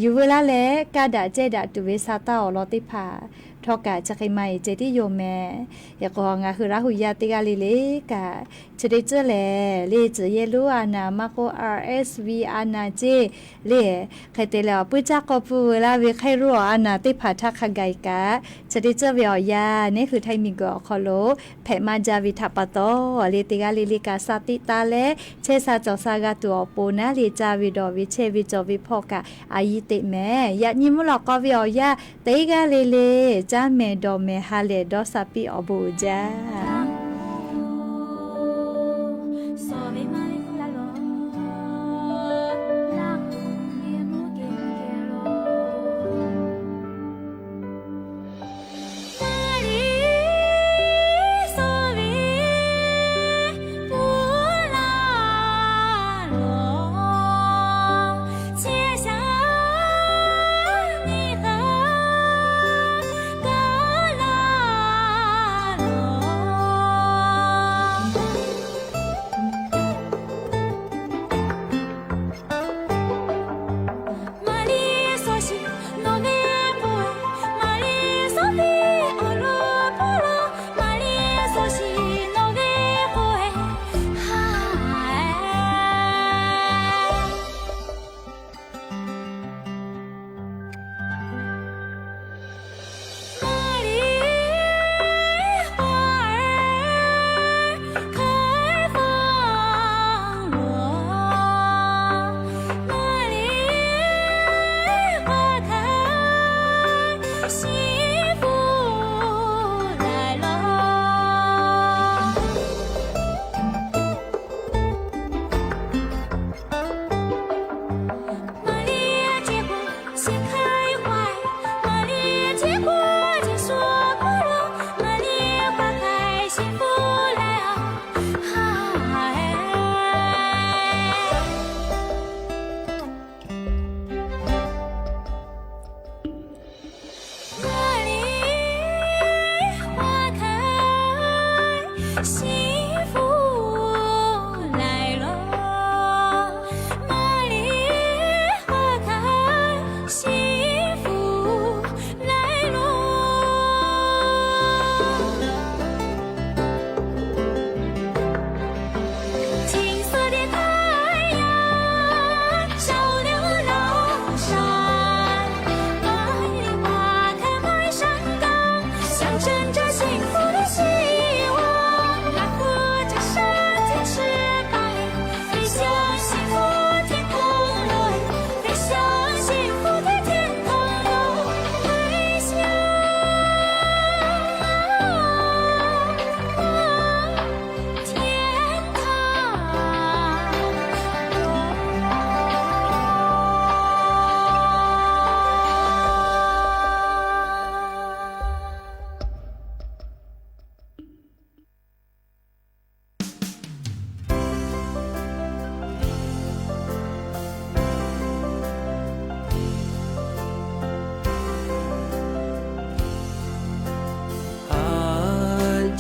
yuˬ veu laˇ leh, kaˇ daꞈ cehˇ daꞈ tuˬ ve sa taˇ awˬ lawn teˇ hpaˍ htawˇ kaꞈ chi hk'e ma e ceh tiˉ yoˬ mehˍ. Hk'e k'o, ngaˬ hui Laˇ huˍ yaˇ teˇ g'aˇ le le kaꞈ, chi teˇ ceuˬ lehˬ le, tcuhˍ yehˇ lonˉ a naˍ maˇ k'oˆ, R S V a naˍ ceˇ le, hk'e te leh awˬ puiˉ caˇ k'aw pui veu laˇ ve hk'e, ro awˬ a naˍ teˇ hpaˍ htaˇ hk'a gaˬ kaꞈ, chi teˇ ceuˬ ve awˬ yanˇ neˇ hui htaiˇ miˬ guiˬ awˬ hk'aw lo hpehꞈ maˇ jaˇ ve htaꞈ pa taw, le teˇ g'aˇ le le kaꞈ sa tiꞈ taˍ leh, chehˇ sha cawˬ sha g'a tuˬ awˬ pon naˉ le caˇ ve dawˬ ve chehˇ ve cawˬ ve hpawˇ kaꞈ a yiˇ teꞈ mehˍ. Yaꞈ nyi mvuhˇ lawꞈ k'aw ve awˬ yanˇ teˇ g'aˇ le le caˇ mehˍ dawˬ mehˍ ha lehˬ dawˇ sha piˇ awˬ bon uiˍ jaˇ.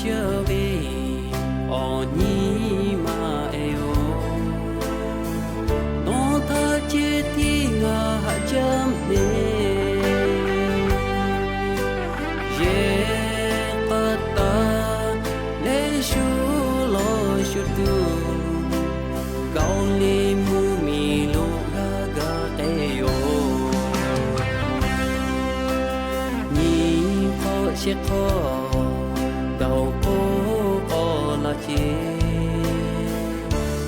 Chehˇ ve awˬ nyi ma e-oˬ, nawˬ htaꞈ ceh tiˉ ngaˬ haꞈ jaˇ mehˍ. Yehˬ k'a taˍ leh shu lawˬ shu tuˬ, Gawˬ liˇ mvuhˇ miˬ lo g'a gaˬ k'ai yoˬ. Nyi hk'awꞈ shehˍ hk'awꞈ dawˬ k'oˆ k'awꞈ la ce.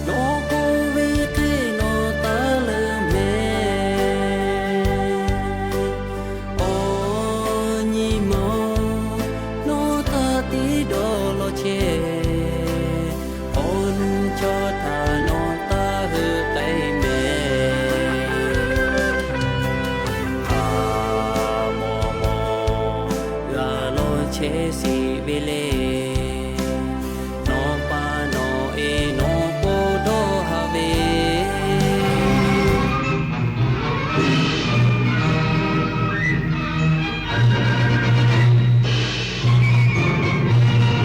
Nawˬ k'oˆ ve hk'e nawˬ taˇ leuˬ mehˍ. Awˬ nyi ma-oˬ, nawˬ htaꞈ tiˉ dawˇ law chehˇ. Awˬ nu chaw htaꞈ nawˬ taˇ heuˆ k'ai mehˍ. Hk'a mawˬ mawˬ g'a law chehˇ sheˍ ve le. Nawˬ pa nawˬ e nawˬ k'o dawˇ haˍ ve.